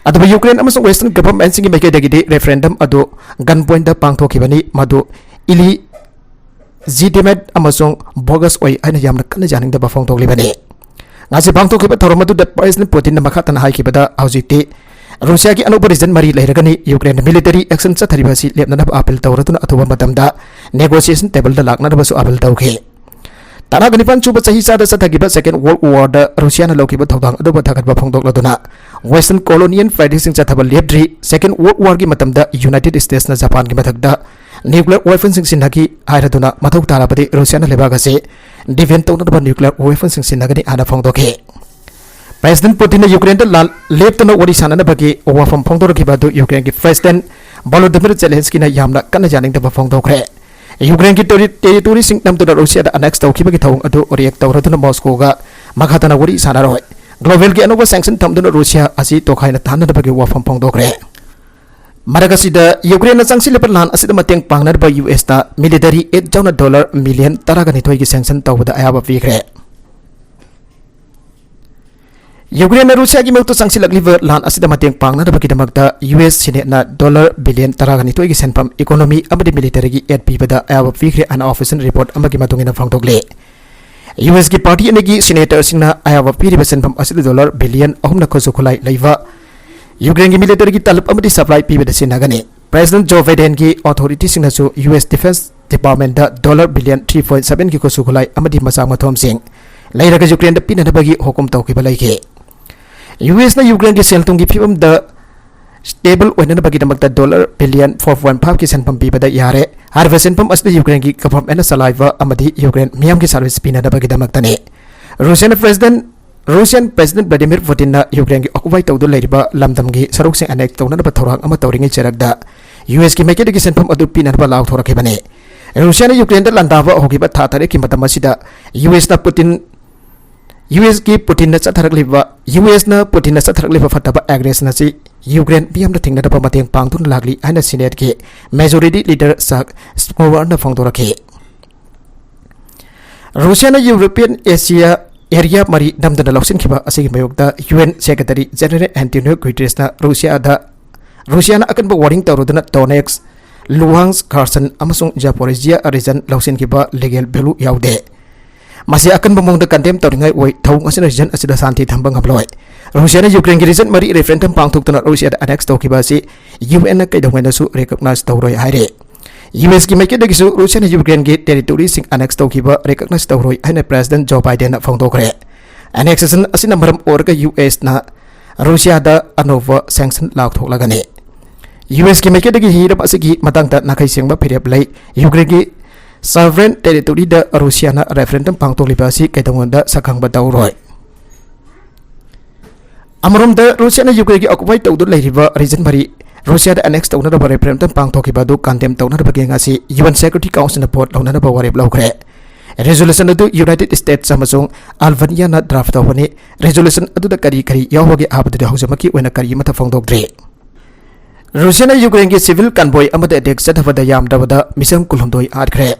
ꯑꯗꯨꯕꯨ ꯌꯨꯀ꯭ꯔꯦꯟ ꯑꯃꯁꯨꯡ ꯋꯦꯁꯇꯔꯟ ꯒꯚꯔꯟꯃꯦꯟꯠꯁꯤꯡꯒꯤ ꯃꯥꯏꯀꯩꯗꯒꯤꯗꯤ ꯔꯦꯐꯔꯦꯟꯗꯝ ꯑꯗꯨ ꯒꯟ ꯄꯣꯏꯟꯠꯇ ꯄꯥꯡꯊꯣꯛꯈꯤꯕꯅꯤ, ꯃꯗꯨ ꯏꯂꯤꯖꯤꯇꯤꯃꯦꯠ ꯑꯃꯁꯨꯡ ꯕꯣꯒꯁ ꯑꯣꯏ ꯍꯥꯏꯅ ꯌꯥꯝꯅ ꯀꯟꯅ ꯌꯥꯅꯤꯡꯗꯕ ꯐꯣꯡꯗꯣꯛꯂꯤꯕꯅꯤ꯫ ꯉꯁꯤ ꯄꯥꯡꯊꯣꯛꯈꯤꯕ ꯊꯧꯔꯝ ꯑꯗꯨꯗ ꯄ꯭ꯔꯦꯁꯤꯗꯦꯟꯠ ꯄꯨꯇꯤꯟꯅ ꯃꯈꯥ ꯇꯥꯅ ꯍꯥꯏꯈꯤꯕꯗ, ꯍꯧꯖꯤꯛꯇꯤ ꯔꯨꯁꯤꯌꯥꯒꯤ ꯑꯅꯧꯕ ꯔꯤꯖꯟ ꯃꯔꯤ ꯂꯩꯔꯒꯅꯤ, ꯌꯨꯀ꯭ꯔꯦꯟꯅ ꯃꯤꯂꯤꯇꯔꯤ ꯑꯦꯛꯁꯟ ꯆꯠꯊꯔꯤꯕ ꯑꯁꯤ ꯂꯦꯞꯅꯅꯕ ꯑꯥꯄꯤꯜ ꯇꯧꯔꯗꯨꯅ ꯑꯊꯨꯕ ꯃꯇꯝꯗ ꯅꯦꯒꯣꯁꯤꯌꯦꯁꯟ ꯇꯦꯕꯜꯗ ꯂꯥꯛꯅꯅꯕꯁꯨ ꯑꯥꯄꯤꯜ ꯇꯧꯈꯤ꯫ ꯇꯔꯥꯒ ꯅꯤꯄꯥꯟ ꯁꯨꯕ ꯆꯍꯤ ꯆꯥꯗ ꯆꯠꯊꯈꯤꯕ ꯁꯦꯀꯦꯟ ꯋꯥꯔꯜꯗ ꯋꯥꯔꯗ ꯔꯨꯁꯤꯌꯥꯅ ꯂꯧꯈꯤꯕ ꯊꯧꯗꯥꯡ ꯑꯗꯨꯕꯨ ꯊꯥꯒꯠꯄ ꯐꯣꯡꯗꯣꯛꯂꯗꯨꯅ, ꯋꯦꯁꯇꯔꯟ ꯀꯣꯂꯣꯅꯤꯌꯦꯜ ꯐꯥꯏꯇꯔꯁꯤꯡ ꯆꯠꯊꯕ ꯂꯦꯞꯇ꯭ꯔꯤ꯫ ꯁꯦꯀꯦꯟ ꯋꯥꯔꯜꯗ ꯋꯥꯔꯒꯤ ꯃꯇꯝꯗ ꯌꯨꯅꯥꯏꯇꯦꯗ ꯁ꯭ꯇꯦꯠꯁꯅ ꯖꯄꯥꯟꯒꯤ ꯃꯊꯛꯇ ꯅ꯭ꯌꯨꯀ꯭ꯂꯤꯌꯔ ꯋꯦꯄꯟꯁꯤꯡ ꯁꯤꯖꯤꯟꯅꯈꯤ꯫ ꯍꯥꯏꯔꯗꯨꯅ, ꯃꯊꯧ ꯇꯥꯔꯕꯗꯤ ꯔꯨꯁꯤꯌꯥꯅ ꯂꯩꯕꯥꯛ ꯑꯁꯤ ꯗꯤꯐꯦꯟ ꯇꯧꯅꯅꯕ ꯅ꯭ꯌꯨꯀ꯭ꯂꯤꯌꯔ ꯋꯦꯄꯟꯁꯤꯡ ꯁꯤꯖꯤꯟꯅꯒꯅꯤ ꯍꯥꯏꯅ ꯐꯣꯡꯗꯣꯛꯈꯤ꯫ ꯄ꯭ꯔꯦꯁꯤꯗꯦꯟꯠ ꯄꯨꯇꯤꯟꯅ ꯌꯨꯀ꯭ꯔꯦꯟꯗ ꯂꯥꯟ ꯂꯦꯞꯇꯅ ꯋꯥꯔꯤ ꯁꯥꯟꯅꯅꯕꯒꯤ ꯋꯥꯐꯝ ꯐꯣꯡꯗꯣꯔꯛꯈꯤꯕ ꯑꯗꯨ ꯌꯨꯀ꯭ꯔꯦꯟꯒꯤ ꯄ꯭ꯔꯦꯁꯤꯗꯦꯟꯠ ꯚꯣꯂꯣꯗꯤꯃꯤꯔ ꯖꯦꯂꯦꯟꯁꯀꯤꯅ ꯌꯥꯝꯅ ꯀꯟꯅ ꯌꯥꯅꯤꯡꯗꯕ ꯐꯣꯡꯗꯣꯛꯈ꯭ꯔꯦ꯫ ꯌꯨꯀ꯭ꯔꯦꯟꯒꯤ ꯇꯦꯔꯤ-, ꯇꯦꯔꯤꯇꯣꯔꯤꯁꯤꯡ ꯅꯝꯗꯨꯅ ꯔꯨꯁꯤꯌꯥꯗ ꯑꯦꯅꯦꯛꯁ ꯇꯧꯈꯤꯕꯒꯤ ꯊꯧꯑꯣꯡ ꯑꯗꯨ ꯔꯤꯌꯦꯛ ꯇꯧꯔꯗꯨꯅ ꯃꯣꯁꯀꯣꯒ ꯃꯈꯥ ꯇꯥꯅ ꯋꯥꯔꯤ ꯁꯥꯟꯅꯔꯣꯏ꯫ ꯒ꯭ꯂꯣꯕꯦꯜꯒꯤ ꯑꯅꯧꯕ ꯁꯦꯡꯁꯟ ꯊꯝꯗꯨꯅ ꯔꯨꯁꯤꯌꯥ ꯑꯁꯤ ꯇꯣꯈꯥꯏꯅ ꯊꯥꯅꯅꯕꯒꯤ ꯋꯥꯐꯝ ꯐꯣꯡꯗꯣꯛꯈ꯭ꯔꯦ꯫ ꯃꯔꯛ ꯑꯁꯤꯗ, ꯌꯨꯀ꯭ꯔꯦꯟꯅ ꯆꯪꯁꯤꯜꯂꯤꯕ ꯂꯥꯟ ꯑꯁꯤꯗ ꯃꯇꯦꯡ ꯄꯥꯡꯅꯅꯕ ꯌꯨ ꯑꯦꯁꯇ ꯃꯤꯂꯤꯇꯔꯤ ꯑꯦꯗ ꯌꯥꯎꯅ ꯗꯣꯂꯔ ꯃꯤꯂꯤꯌꯟ ꯇꯔꯥꯒ ꯅꯤꯊꯣꯏꯒꯤ ꯁꯦꯡꯁꯟ ꯇꯧꯕꯗ ꯑꯌꯥꯕ ꯄꯤꯈ꯭ꯔꯦ꯫ ꯌꯨꯀ꯭ꯔꯦꯟꯅ ꯔꯨꯁꯤꯌꯥꯒꯤ ꯃꯥꯌꯣꯛꯇ ꯆꯪꯁꯤꯜꯂꯛꯂꯤꯕ ꯂꯥꯟ ꯑꯁꯤꯗ ꯃꯇꯦꯡ ꯄꯥꯡꯅꯅꯕꯒꯤꯗꯃꯛꯇ ꯌꯨ ꯑꯦꯁ ꯁꯤꯅꯦꯠꯅ ꯗꯣꯂꯔ ꯕꯤꯂꯤꯌꯟ ꯇꯔꯥꯒ ꯅꯤꯊꯣꯏꯒꯤ ꯁꯦꯟꯐꯝ ꯏꯀꯣꯅꯣꯃꯤ ꯑꯃꯗꯤ ꯃꯤꯂꯤꯇꯔꯤꯒꯤ ꯑꯦꯗ ꯄꯤꯕꯗ ꯑꯌꯥꯕ ꯄꯤꯈ꯭ꯔꯦ ꯍꯥꯏꯅ ꯑꯣꯐꯤꯁꯤꯌꯦꯜ ꯔꯤꯄꯣꯔꯠ ꯑꯃꯒꯤ ꯃꯇꯨꯡ ꯏꯟꯅ ꯐꯣꯡꯗꯣꯛꯂꯤ꯫ ꯌꯨ ꯑꯦꯁꯀꯤ ꯄꯥꯔꯇꯤ ꯑꯅꯤꯒꯤ ꯁꯤꯅꯦꯇꯔꯁꯤꯡꯅ ꯑꯌꯥꯕ ꯄꯤꯔꯤꯕ ꯁꯦꯟꯐꯝ ꯑꯁꯤꯗ ꯗꯣꯂꯔ ꯕꯤꯂꯤꯌꯟ ꯑꯍꯨꯝꯅ ꯈꯨꯠꯁꯨ ꯈꯨꯠꯂꯥꯏ ꯂꯩꯕ ꯌꯨꯀ꯭ꯔꯦꯟꯒꯤ ꯃꯤꯂꯤꯇꯔꯤꯒꯤ ꯇꯂꯕ ꯑꯃꯗꯤ ꯁꯄ꯭ꯂꯥꯏ ꯄꯤꯕꯗ ꯁꯤꯖꯤꯟꯅꯒꯅꯤ꯫ ꯄ꯭ꯔꯦꯁꯤꯗꯦꯟꯠ ꯖꯣ ꯕꯥꯏꯗꯦꯟꯒꯤ ꯑꯣꯊꯣꯔꯤꯇꯤꯁꯤꯡꯅꯁꯨ ꯌꯨ ꯑꯦꯁ ꯗꯤꯐꯦꯟꯁ ꯗꯤꯄꯥꯔꯠꯃꯦꯟꯠꯇ ꯗꯣꯂꯔ ꯕꯤꯂꯤꯌꯟ ꯊ꯭ꯔꯤ ꯄꯣꯏꯟꯠ ꯁꯕꯦꯟꯒꯤ ꯈꯨꯠꯁꯨ ꯈꯨꯠꯂꯥꯏ ꯑꯃꯗꯤ ꯃꯆꯥꯛ ꯃꯊꯨꯝꯁꯤꯡ ꯂꯩꯔꯒ ꯌꯨꯀ꯭ꯔꯦꯟꯗ ꯄꯤꯅꯅꯕꯒꯤ ꯍꯣꯀꯨꯝ ꯇꯧꯈꯤꯕ ꯂꯩꯈꯤ꯫ ꯌꯨ ꯑꯦꯁꯅ ꯌꯨꯀ꯭ꯔꯦꯟꯒꯤ ꯁꯦꯜ ꯊꯨꯝꯒꯤ ꯐꯤꯕꯝꯗ ꯁ꯭ꯇꯦꯕꯜ ꯑꯣꯏꯅꯅꯕꯒꯤꯗꯃꯛꯇ ꯗꯣꯂꯔ ꯕꯤꯂꯤꯌꯟ ꯐꯣꯔ ꯄꯣꯏꯟ ꯐꯥꯏꯚꯀꯤ ꯁꯦꯟꯐꯝ ꯄꯤꯕꯗ ꯌꯥꯔꯦ꯫ ꯍꯥꯏꯔꯤꯕ ꯁꯦꯟꯐꯝ ꯑꯁꯤꯗ ꯌꯨꯀ꯭ꯔꯦꯟꯒꯤ ꯒꯚꯔꯟꯃꯦꯟꯠꯅ ꯆꯂꯥꯏꯕ ꯑꯃꯗꯤ ꯌꯨꯀ꯭ꯔꯦꯟ ꯃꯤꯌꯥꯝꯒꯤ ꯁꯥꯔꯚꯤꯁ ꯄꯤꯅꯅꯕꯒꯤꯗꯃꯛꯇꯅꯤ꯫ Russian president Russian president Vladimir ꯄꯨꯇꯤꯟꯅ ꯌꯨꯀ꯭ꯔꯦꯟꯒꯤ ꯑꯣꯀꯨꯄꯥꯏ ꯇꯧꯗꯨꯅ ꯂꯩꯔꯤꯕ ꯂꯝꯗꯝꯒꯤ ꯁꯔꯨꯛꯁꯤꯡ ꯑꯦꯅꯦꯛꯁ ꯇꯧꯅꯅꯕ ꯊꯧꯔꯥꯡ ꯑꯃ ꯇꯧꯔꯤꯉꯩ ꯆꯔꯛꯇ ꯌꯨ ꯑꯦꯁꯀꯤ ꯃꯥꯏꯀꯩꯗꯒꯤ ꯁꯦꯟꯐꯝ ꯑꯗꯨ ꯄꯤꯅꯅꯕ ꯂꯥꯎꯊꯣꯔꯛꯈꯤꯕꯅꯤ꯫ ꯔꯨꯁꯤꯌꯥꯅ ꯌꯨꯀ꯭ꯔꯦꯟꯗ ꯂꯥꯟꯗꯥꯕ ꯍꯧꯈꯤꯕ ꯊꯥ ꯇꯔꯦꯠꯀꯤ ꯃꯇꯝ ꯑꯁꯤꯗ ꯌꯨ ꯑꯦꯁꯅ ꯄꯨꯇꯤꯟ ꯌꯨ ꯑꯦꯁꯀꯤ ꯄꯨꯇꯤꯟꯅ ꯆꯠꯊꯔꯛꯂꯤꯕ, ꯌꯨ ꯑꯦꯁꯅ ꯄꯨꯇꯤꯟꯅ ꯆꯠꯊꯔꯛꯂꯤꯕ ꯐꯠꯇꯕ ꯑꯦꯒ꯭ꯔꯦꯁꯟ ꯑꯁꯤ ꯌꯨꯀ꯭ꯔꯦꯟ ꯃꯤꯌꯥꯝꯅ ꯊꯤꯡꯅꯅꯕ ꯃꯇꯦꯡ ꯄꯥꯡꯗꯨꯅ ꯂꯥꯛꯂꯤ ꯍꯥꯏꯅ ꯁꯤꯅꯦꯠꯀꯤ ꯃꯦꯖꯣꯔꯤꯇꯤ ꯂꯤꯗꯔ ꯆꯥꯛ ꯁ꯭ꯃꯣꯋꯔꯅ ꯐꯣꯡꯗꯣꯔꯛꯈꯤ꯫ ꯔꯨꯁꯤꯌꯥꯅ ꯌꯨꯔꯣꯄꯤꯌꯟ ꯑꯦꯁꯤꯌꯥ ꯑꯦꯔꯤꯌꯥ ꯃꯔꯤ ꯅꯝꯗꯨꯅ ꯂꯧꯁꯤꯟꯈꯤꯕ ꯑꯁꯤꯒꯤ ꯃꯥꯌꯣꯛꯇ U N secretary general Antonio ꯒꯨꯇꯦꯔꯦꯁꯅ ꯔꯨꯁꯤꯌꯥꯗ ꯔꯨꯁꯤꯌꯥꯅ ꯑꯀꯟꯕ ꯋꯥꯔꯅꯤꯡ ꯇꯧꯔꯨꯗꯨꯅ ꯗꯣꯅꯦꯠꯁ, ꯂꯨꯍꯥꯟꯁ, ꯈꯥꯔꯁꯟ ꯑꯃꯁꯨꯡ ꯖꯥꯄꯣꯔꯤꯖꯤꯌꯥ ꯔꯤꯖꯟ ꯂꯧꯁꯤꯟꯈꯤꯕ ꯂꯤꯒꯦꯜ ꯚꯦꯂꯨ ꯌꯥꯎꯗꯦ꯫ ꯃꯁꯤ ꯑꯀꯟꯕ ꯃꯑꯣꯡꯗ ꯀꯟꯗꯦꯝ ꯇꯧꯔꯤꯉꯥꯏ ꯑꯣꯏ, ꯊꯧꯑꯣꯡ ꯑꯁꯤꯅ ꯔꯤꯖꯟ ꯑꯁꯤꯗ ꯁꯥꯟꯇꯤ ꯊꯝꯕ ꯉꯝꯂꯣꯏ꯫ ꯔꯨꯁꯤꯌꯥꯅ ꯌꯨꯀ꯭ꯔꯦꯟꯒꯤ ꯔꯤꯖꯟ ꯃꯔꯤ ꯔꯦꯐꯔꯦꯟꯗꯝ ꯄꯥꯡꯊꯣꯛꯇꯨꯅ ꯔꯨꯁꯤꯌꯥꯗ ꯑꯦꯅꯦꯛꯁ ꯇꯧꯈꯤꯕ ꯑꯁꯤ ꯌꯨ ꯑꯦꯟꯅ ꯀꯩꯗꯧꯉꯩꯗꯁꯨ ꯔꯤꯀꯣꯛꯅꯥꯏꯖ ꯇꯧꯔꯣꯏ ꯍꯥꯏꯔꯦ꯫ ꯌꯨ ꯑꯦꯁꯀꯤ ꯃꯥꯏꯀꯩꯗꯒꯤꯁꯨ ꯔꯨꯁꯤꯌꯥꯅ ꯌꯨꯀ꯭ꯔꯦꯟꯒꯤ ꯇꯦꯔꯤꯇꯣꯔꯤꯁꯤꯡ ꯑꯦꯅꯦꯛꯁ ꯇꯧꯈꯤꯕ ꯔꯤꯀꯣꯛꯅꯥꯏꯖ ꯇꯧꯔꯣꯏ ꯍꯥꯏꯅ ꯄ꯭ꯔꯦꯁꯤꯗꯦꯟꯠ ꯖꯣ ꯕꯥꯏꯗꯦꯟꯅ ꯐꯣꯡꯗꯣꯛꯈ꯭ꯔꯦ꯫ ꯑꯦꯅꯦꯛꯁꯦꯁꯟ ꯑꯁꯤꯅ ꯃꯔꯝ ꯑꯣꯏꯔꯒ ꯌꯨ ꯑꯦꯁꯅ ꯔꯨꯁꯤꯌꯥꯗ ꯑꯅꯧꯕ ꯁꯦꯡꯁꯟ ꯂꯥꯎꯊꯣꯛꯂꯒꯅꯤ꯫ ꯌꯨ ꯑꯦꯁꯀꯤ ꯃꯥꯏꯀꯩꯗꯒꯤ ꯍꯤꯔꯝ ꯑꯁꯤꯒꯤ ꯃꯇꯥꯡꯗ ꯅꯥꯈꯩ ꯁꯦꯡꯕ ꯐꯤꯔꯦꯞ ꯂꯩ꯫ ꯌꯨꯀ꯭ꯔꯦꯟꯒꯤ ꯁꯣꯚꯔꯦꯟ ꯇꯦꯔꯤꯇꯣꯔꯤꯗ ꯔꯨꯁꯤꯌꯥꯅ ꯔꯦꯐꯔꯦꯟꯗꯝ ꯄꯥꯡꯊꯣꯛꯂꯤꯕ ꯑꯁꯤ ꯀꯩꯗꯧꯉꯩꯗ ꯁꯛꯈꯪꯕ ꯇꯧꯔꯣꯏ꯫ ꯑꯃꯔꯣꯝꯗ, ꯔꯨꯁꯤꯌꯥꯅ ꯌꯨꯀ꯭ꯔꯦꯟꯒꯤ ꯑꯣꯀꯨꯄꯥꯏ ꯇꯧꯗꯨꯅ ꯂꯩꯔꯤꯕ ꯔꯤꯖꯟ ꯃꯔꯤ ꯔꯨꯁꯤꯌꯥꯗ ꯑꯦꯅꯦꯛꯁ ꯇꯧꯅꯅꯕ ꯔꯦꯐꯔꯦꯟꯗꯝ ꯄꯥꯡꯊꯣꯛꯈꯤꯕ ꯑꯗꯨ ꯀꯟꯗꯦꯝ ꯇꯧꯅꯅꯕꯒꯤ ꯉꯁꯤ ꯌꯨ ꯑꯦꯟ ꯁꯦꯀ꯭ꯌꯨꯔꯤꯇꯤ ꯀꯥꯎꯟꯁꯤꯜꯅ ꯚꯣꯠ ꯂꯧꯅꯅꯕ ꯋꯥꯔꯦꯞ ꯂꯧꯈ꯭ꯔꯦ꯫ ꯔꯦꯖꯣꯂꯨꯁꯟ ꯑꯗꯨ ꯌꯨꯅꯥꯏꯇꯦꯗ ꯁ꯭ꯇꯦꯠꯁ ꯑꯃꯁꯨꯡ ꯑꯜꯕꯥꯅꯤꯌꯥꯅ ꯗ꯭ꯔꯥꯐ ꯇꯧꯕꯅꯤ꯫ ꯔꯦꯖꯣꯂꯨꯁꯟ ꯑꯗꯨꯗ ꯀꯔꯤ ꯀꯔꯤ ꯌꯥꯎꯕꯒꯦ ꯍꯥꯏꯕꯗꯨꯗꯤ ꯍꯧꯖꯤꯛꯃꯛꯀꯤ ꯑꯣꯏꯅ ꯀꯔꯤꯃꯠꯇ ꯐꯣꯡꯗꯣꯛꯇ꯭ꯔꯤ꯫ ꯔꯨꯁꯤꯌꯥꯅ ꯌꯨꯀ꯭ꯔꯦꯟꯒꯤ ꯁꯤꯚꯤꯜ ꯀꯟꯚꯣꯏ ꯑꯃꯗ ꯑꯦꯇꯦꯛ ꯆꯠꯊꯕꯗ ꯌꯥꯝꯗ꯭ꯔꯕꯗ ꯃꯤꯆꯝ ꯀꯨꯟꯍꯨꯝꯗꯣꯏ ꯍꯥꯠꯈ꯭ꯔꯦ꯫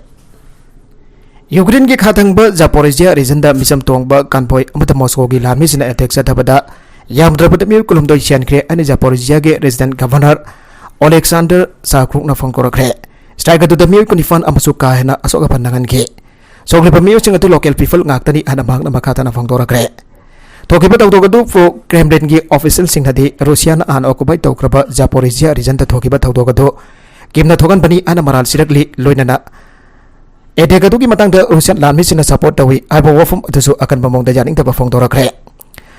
ꯌꯨꯀ꯭ꯔꯦꯟꯒꯤ ꯈꯥ ꯊꯪꯕ ꯖꯥꯄꯣꯔꯤꯖꯤꯌꯥ ꯔꯤꯖꯟꯗ ꯃꯤꯆꯝ ꯇꯣꯡꯕ ꯀꯟꯚꯣꯏ ꯑꯃꯗ ꯃꯣꯁꯀꯣꯒꯤ ꯂꯥꯟꯃꯤꯁꯤꯡꯅ ꯑꯦꯇꯦꯛ ꯆꯠꯊꯕꯗ ꯌꯥꯝꯗ꯭ꯔꯕꯗ ꯃꯤꯑꯣꯏ ꯀꯨꯟꯍꯨꯝꯗꯣꯏ ꯁꯤꯍꯟꯈ꯭ꯔꯦ ꯍꯥꯏꯅ ꯖꯥꯄꯣꯔꯤꯖꯤꯌꯥꯒꯤ ꯔꯦꯁꯤꯗꯦꯟꯠ ꯒꯚꯔꯅꯔ ꯑꯣꯂꯦꯛꯁꯥꯟꯗꯔ ꯁꯥꯀ꯭ꯔꯨꯛꯅ ꯐꯣꯡꯗꯣꯔꯛꯈ꯭ꯔꯦ꯫ ꯁ꯭ꯇ꯭ꯔꯥꯏꯛ ꯑꯗꯨꯗ ꯃꯤꯑꯣꯏ ꯀꯨꯟꯅꯤꯄꯥꯟ ꯑꯃꯁꯨ ꯀꯥ ꯍꯦꯟꯅ ꯑꯁꯣꯛ ꯑꯄꯟ ꯅꯪꯍꯟꯈꯤ꯫ ꯁꯣꯛꯂꯤꯕ ꯃꯤꯑꯣꯏꯁꯤꯡ ꯑꯗꯨ ꯂꯣꯀꯦꯜ ꯄꯤꯄꯜ ꯉꯥꯛꯇꯅꯤ ꯍꯥꯏꯅ ꯃꯍꯥꯛꯅ ꯃꯈꯥ ꯇꯥꯅ ꯐꯣꯡꯗꯣꯔꯛꯈ꯭ꯔꯦ꯫ ꯊꯣꯛꯈꯤꯕ ꯊꯧꯗꯣꯛ ꯑꯗꯨ ꯄ꯭ꯔꯣ ꯀ꯭ꯔꯦꯝꯂꯤꯟꯒꯤ ꯑꯣꯐꯤꯁꯤꯌꯦꯜꯁꯤꯡꯅꯗꯤ ꯔꯨꯁꯤꯌꯥꯅ ꯍꯥꯟꯅ ꯑꯣꯀꯨꯄꯥꯏ ꯇꯧꯈ꯭ꯔꯕ ꯖꯥꯄꯣꯔꯤꯖꯤꯌꯥ ꯔꯤꯖꯟꯗ ꯊꯣꯛꯈꯤꯕ ꯊꯧꯗꯣꯛ ꯑꯗꯨ ꯀꯤꯝꯅ ꯊꯣꯛꯍꯟꯕꯅꯤ ꯍꯥꯏꯅ ꯃꯔꯥꯜ ꯁꯤꯔꯛꯂꯤ, ꯂꯣꯏꯅꯅ ꯑꯦꯇꯦꯛ ꯑꯗꯨꯒꯤ ꯃꯇꯥꯡꯗ ꯔꯨꯁꯤꯌꯥꯟ ꯂꯥꯟꯃꯤꯁꯤꯡꯅ ꯁꯄꯣꯔꯠ ꯇꯧꯏ ꯍꯥꯏꯕ ꯋꯥꯐꯝ ꯑꯗꯨꯁꯨ ꯑꯀꯟꯕ ꯃꯑꯣꯡꯗ ꯌꯥꯅꯤꯡꯗꯕ ꯐꯣꯡꯗꯣꯔꯛꯈ꯭ꯔꯦ꯫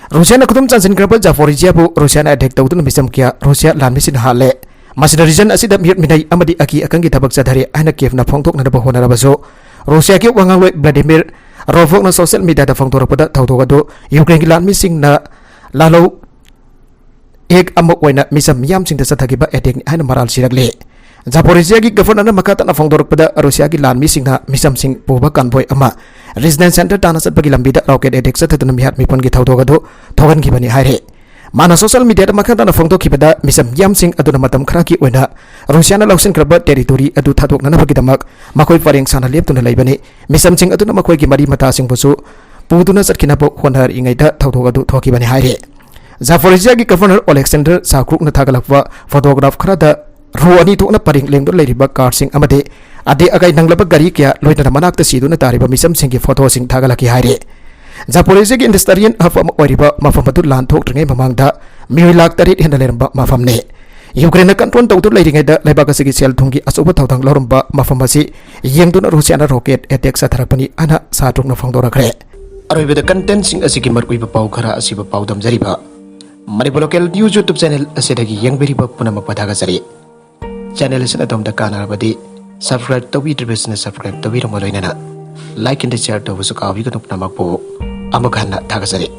ꯔꯨꯁꯤꯌꯥꯅ ꯈꯨꯗꯨꯝ ꯆꯟꯁꯤꯟꯈ꯭ꯔꯕ ꯖꯥꯄꯣꯔꯤꯖꯤꯌꯥꯕꯨ ꯔꯨꯁꯤꯌꯥꯅ ꯑꯦꯇꯦꯛ ꯇꯧꯗꯨꯅ ꯃꯤꯆꯝ ꯀꯌꯥ ꯔꯨꯁꯤꯌꯥ ꯂꯥꯟꯃꯤꯁꯤꯡꯅ ꯍꯥꯠꯂꯦ꯫ ꯃꯁꯤꯗ ꯔꯤꯖꯟ ꯑꯁꯤꯗ ꯃꯤꯑꯣꯠ ꯃꯤꯅꯩ ꯑꯃꯗꯤ ꯑꯀꯤ ꯑꯈꯪꯒꯤ ꯊꯕꯛ ꯆꯠꯊꯔꯤ ꯍꯥꯏꯅ ꯀꯤꯌꯦꯚꯅ ꯐꯣꯡꯗꯣꯛꯅꯅꯕ ꯍꯣꯠꯅꯔꯕꯁꯨ, ꯔꯨꯁꯤꯌꯥꯒꯤ ꯋꯥꯉꯥꯡꯂꯣꯏ ꯚ꯭ꯂꯥꯗꯤꯃꯤꯔ ꯔꯣꯚꯣꯛꯅ ꯁꯣꯁꯤꯌꯦꯜ ꯃꯤꯗꯤꯌꯥꯗ ꯐꯣꯡꯗꯣꯔꯛꯄꯗ ꯊꯧꯗꯣꯛ ꯑꯗꯨ ꯌꯨꯀ꯭ꯔꯦꯟꯒꯤ ꯂꯥꯟꯃꯤꯁꯤꯡꯅ ꯂꯥꯜꯍꯧ ꯑꯦꯛ ꯑꯃ ꯑꯣꯏꯅ ꯃꯤꯆꯝ ꯃꯤꯌꯥꯝꯁꯤꯡꯗ ꯆꯠꯊꯈꯤꯕ ꯑꯦꯇꯦꯛꯅꯤ ꯍꯥꯏꯅ ꯃꯔꯥꯜ ꯁꯤꯔꯛꯂꯤ꯫ ꯖꯥꯄꯣꯔꯤꯖꯤꯌꯥꯒꯤ ꯒꯚꯔꯅꯔꯅ ꯃꯈꯥ ꯇꯥꯅ ꯐꯣꯡꯗꯣꯔꯛꯄꯗ, ꯔꯨꯁꯤꯌꯥꯒꯤ ꯂꯥꯟꯃꯤꯁꯤꯡꯅ ꯃꯤꯆꯝꯁꯤꯡ ꯄꯨꯕ ꯀꯥꯟꯚꯣꯏ ꯑꯃ ꯔꯤꯖꯅꯦꯜ ꯁꯦꯟꯇꯔ ꯇꯥꯟꯅ ꯆꯠꯄꯒꯤ ꯂꯝꯕꯤꯗ ꯔꯣꯀꯦꯠ ꯑꯦꯇꯦꯛ ꯆꯠꯊꯗꯨꯅ ꯃꯤꯍꯥꯠ ꯃꯤꯄꯨꯟꯒꯤ ꯊꯧꯗꯣꯛ ꯑꯗꯨ ꯊꯣꯛꯍꯟꯈꯤꯕꯅꯤ ꯍꯥꯏꯔꯤ꯫ ꯃꯥꯅ ꯁꯣꯁꯤꯌꯦꯜ ꯃꯤꯗꯤꯌꯥꯗ ꯃꯈꯥ ꯇꯥꯅ ꯐꯣꯡꯗꯣꯛꯈꯤꯕꯗ, ꯃꯤꯆꯝ ꯃꯤꯌꯥꯝꯁꯤꯡ ꯑꯗꯨꯅ ꯃꯇꯝ ꯈꯔꯒꯤ ꯑꯣꯏꯅ ꯔꯨꯁꯤꯌꯥꯅ ꯂꯧꯁꯤꯟꯈ꯭ꯔꯕ ꯇꯦꯔꯤꯇꯣꯔꯤ ꯑꯗꯨ ꯊꯥꯗꯣꯛꯅꯅꯕꯒꯤꯗꯃꯛ ꯃꯈꯣꯏ ꯄꯔꯦꯡ ꯁꯥꯅ ꯂꯦꯞꯇꯨꯅ ꯂꯩꯕꯅꯤ꯫ ꯃꯤꯆꯝꯁꯤꯡ ꯑꯗꯨꯅ ꯃꯈꯣꯏꯒꯤ ꯃꯔꯤ ꯃꯇꯥꯁꯤꯡꯕꯨꯁꯨ ꯄꯨꯗꯨꯅ ꯆꯠꯈꯤꯅꯕ ꯍꯣꯠꯅꯔꯤꯉꯩꯗ ꯊꯧꯗꯣꯛ ꯑꯗꯨ ꯊꯣꯛꯈꯤꯕꯅꯤ ꯍꯥꯏꯔꯤ꯫ ꯖꯥꯄꯣꯔꯤꯖꯤꯌꯥꯒꯤ ꯒꯚꯔꯅꯔ ꯑꯣꯂꯦꯛꯁꯦꯟꯗꯔ ꯁꯥꯀ꯭ꯔꯨꯛꯅ ꯊꯥꯒꯠꯂꯛꯄ ꯐꯣꯇꯣꯒ꯭ꯔꯥꯐ ꯈꯔꯗ ꯔꯣ ꯑꯅꯤ ꯊꯣꯛꯅ ꯄꯔꯦꯡ ꯂꯦꯡꯗꯨꯅ ꯂꯩꯔꯤꯕ ꯀꯥꯔꯁꯤꯡ ꯑꯃꯗꯤ ꯑꯇꯦꯛ ꯑꯀꯥꯏ ꯅꯪꯂꯕ ꯒꯥꯔꯤ ꯀꯌꯥ, ꯂꯣꯏꯅꯅ ꯃꯅꯥꯛꯇ ꯁꯤꯗꯨꯅ ꯇꯥꯔꯤꯕ ꯃꯤꯆꯝꯁꯤꯡꯒꯤ ꯐꯣꯇꯣꯁꯤꯡ ꯊꯥꯒꯠꯂꯛꯈꯤ ꯍꯥꯏꯔꯤ꯫ ꯖꯥꯄꯣꯔꯤꯖꯤꯌꯥꯒꯤ ꯏꯟꯗꯁꯇ꯭ꯔꯤꯌꯦꯜ ꯍꯕ ꯑꯃ ꯑꯣꯏꯔꯤꯕ ꯃꯐꯝ ꯑꯗꯨ ꯂꯥꯟ ꯊꯣꯛꯇ꯭ꯔꯤꯉꯩ ꯃꯃꯥꯡꯗ ꯃꯤꯑꯣꯏ ꯂꯥꯈ ꯇꯔꯦꯠ ꯍꯦꯟꯅ ꯂꯩꯔꯝꯕ ꯃꯐꯝꯅꯤ꯫ ꯌꯨꯀ꯭ꯔꯦꯟꯅ ꯀꯟꯇ꯭ꯔꯣꯜ ꯇꯧꯗꯨꯅ ꯂꯩꯔꯤꯉꯩꯗ ꯂꯩꯕꯥꯛ ꯑꯁꯤꯒꯤ ꯁꯦꯜ ꯊꯨꯝꯒꯤ ꯑꯆꯧꯕ ꯊꯧꯗꯥꯡ ꯂꯧꯔꯝꯕ ꯃꯐꯝ ꯑꯁꯤ ꯌꯦꯡꯗꯨꯅ ꯔꯨꯁꯤꯌꯥꯅ ꯔꯣꯀꯦꯠ ꯑꯦꯇꯦꯛ ꯆꯠꯊꯔꯛꯄꯅꯤ ꯍꯥꯏꯅ ꯁꯥꯇ꯭ꯔꯨꯛꯅ ꯐꯣꯡꯗꯣꯔꯛꯈ꯭ꯔꯦ꯫ ꯑꯔꯣꯏꯕꯗ ꯀꯟꯇꯦꯟꯁꯤꯡ ꯑꯁꯤꯒꯤ ꯃꯔꯨꯑꯣꯏꯕ ꯄꯥꯎ ꯈꯔ ꯑꯁꯤꯕꯨ ꯄꯥꯎꯗꯝꯖꯔꯤꯕ Manipur local news YouTube channel ꯑꯁꯤꯗꯒꯤ ꯌꯦꯡꯕꯤꯔꯤꯕ ꯄꯨꯝꯅꯃꯛꯄꯨ ꯊꯥꯒꯠꯆꯔꯤ꯫ ꯆꯦꯅꯦꯜ ꯑꯁꯤꯅ ꯑꯗꯣꯝꯗ ꯀꯥꯟꯅꯔꯕꯗꯤ ꯁꯕꯁꯀ꯭ꯔꯥꯏꯕ ꯇꯧꯕꯤꯗ꯭ꯔꯤꯕꯁꯤꯅ ꯁꯕꯁꯀ꯭ꯔꯥꯏꯕ ꯇꯧꯕꯤꯔꯝꯕ ꯂꯣꯏꯅꯅ ꯂꯥꯏꯛ ꯑꯦꯟ ꯁꯤꯌꯔ ꯇꯧꯕꯁꯨ ꯀꯥꯎꯕꯤꯒꯅꯨ꯫ ꯄꯨꯝꯅꯃꯛꯄꯨ ꯑꯃꯨꯛ ꯍꯟꯅ ꯊꯥꯒꯠꯆꯔꯤ꯫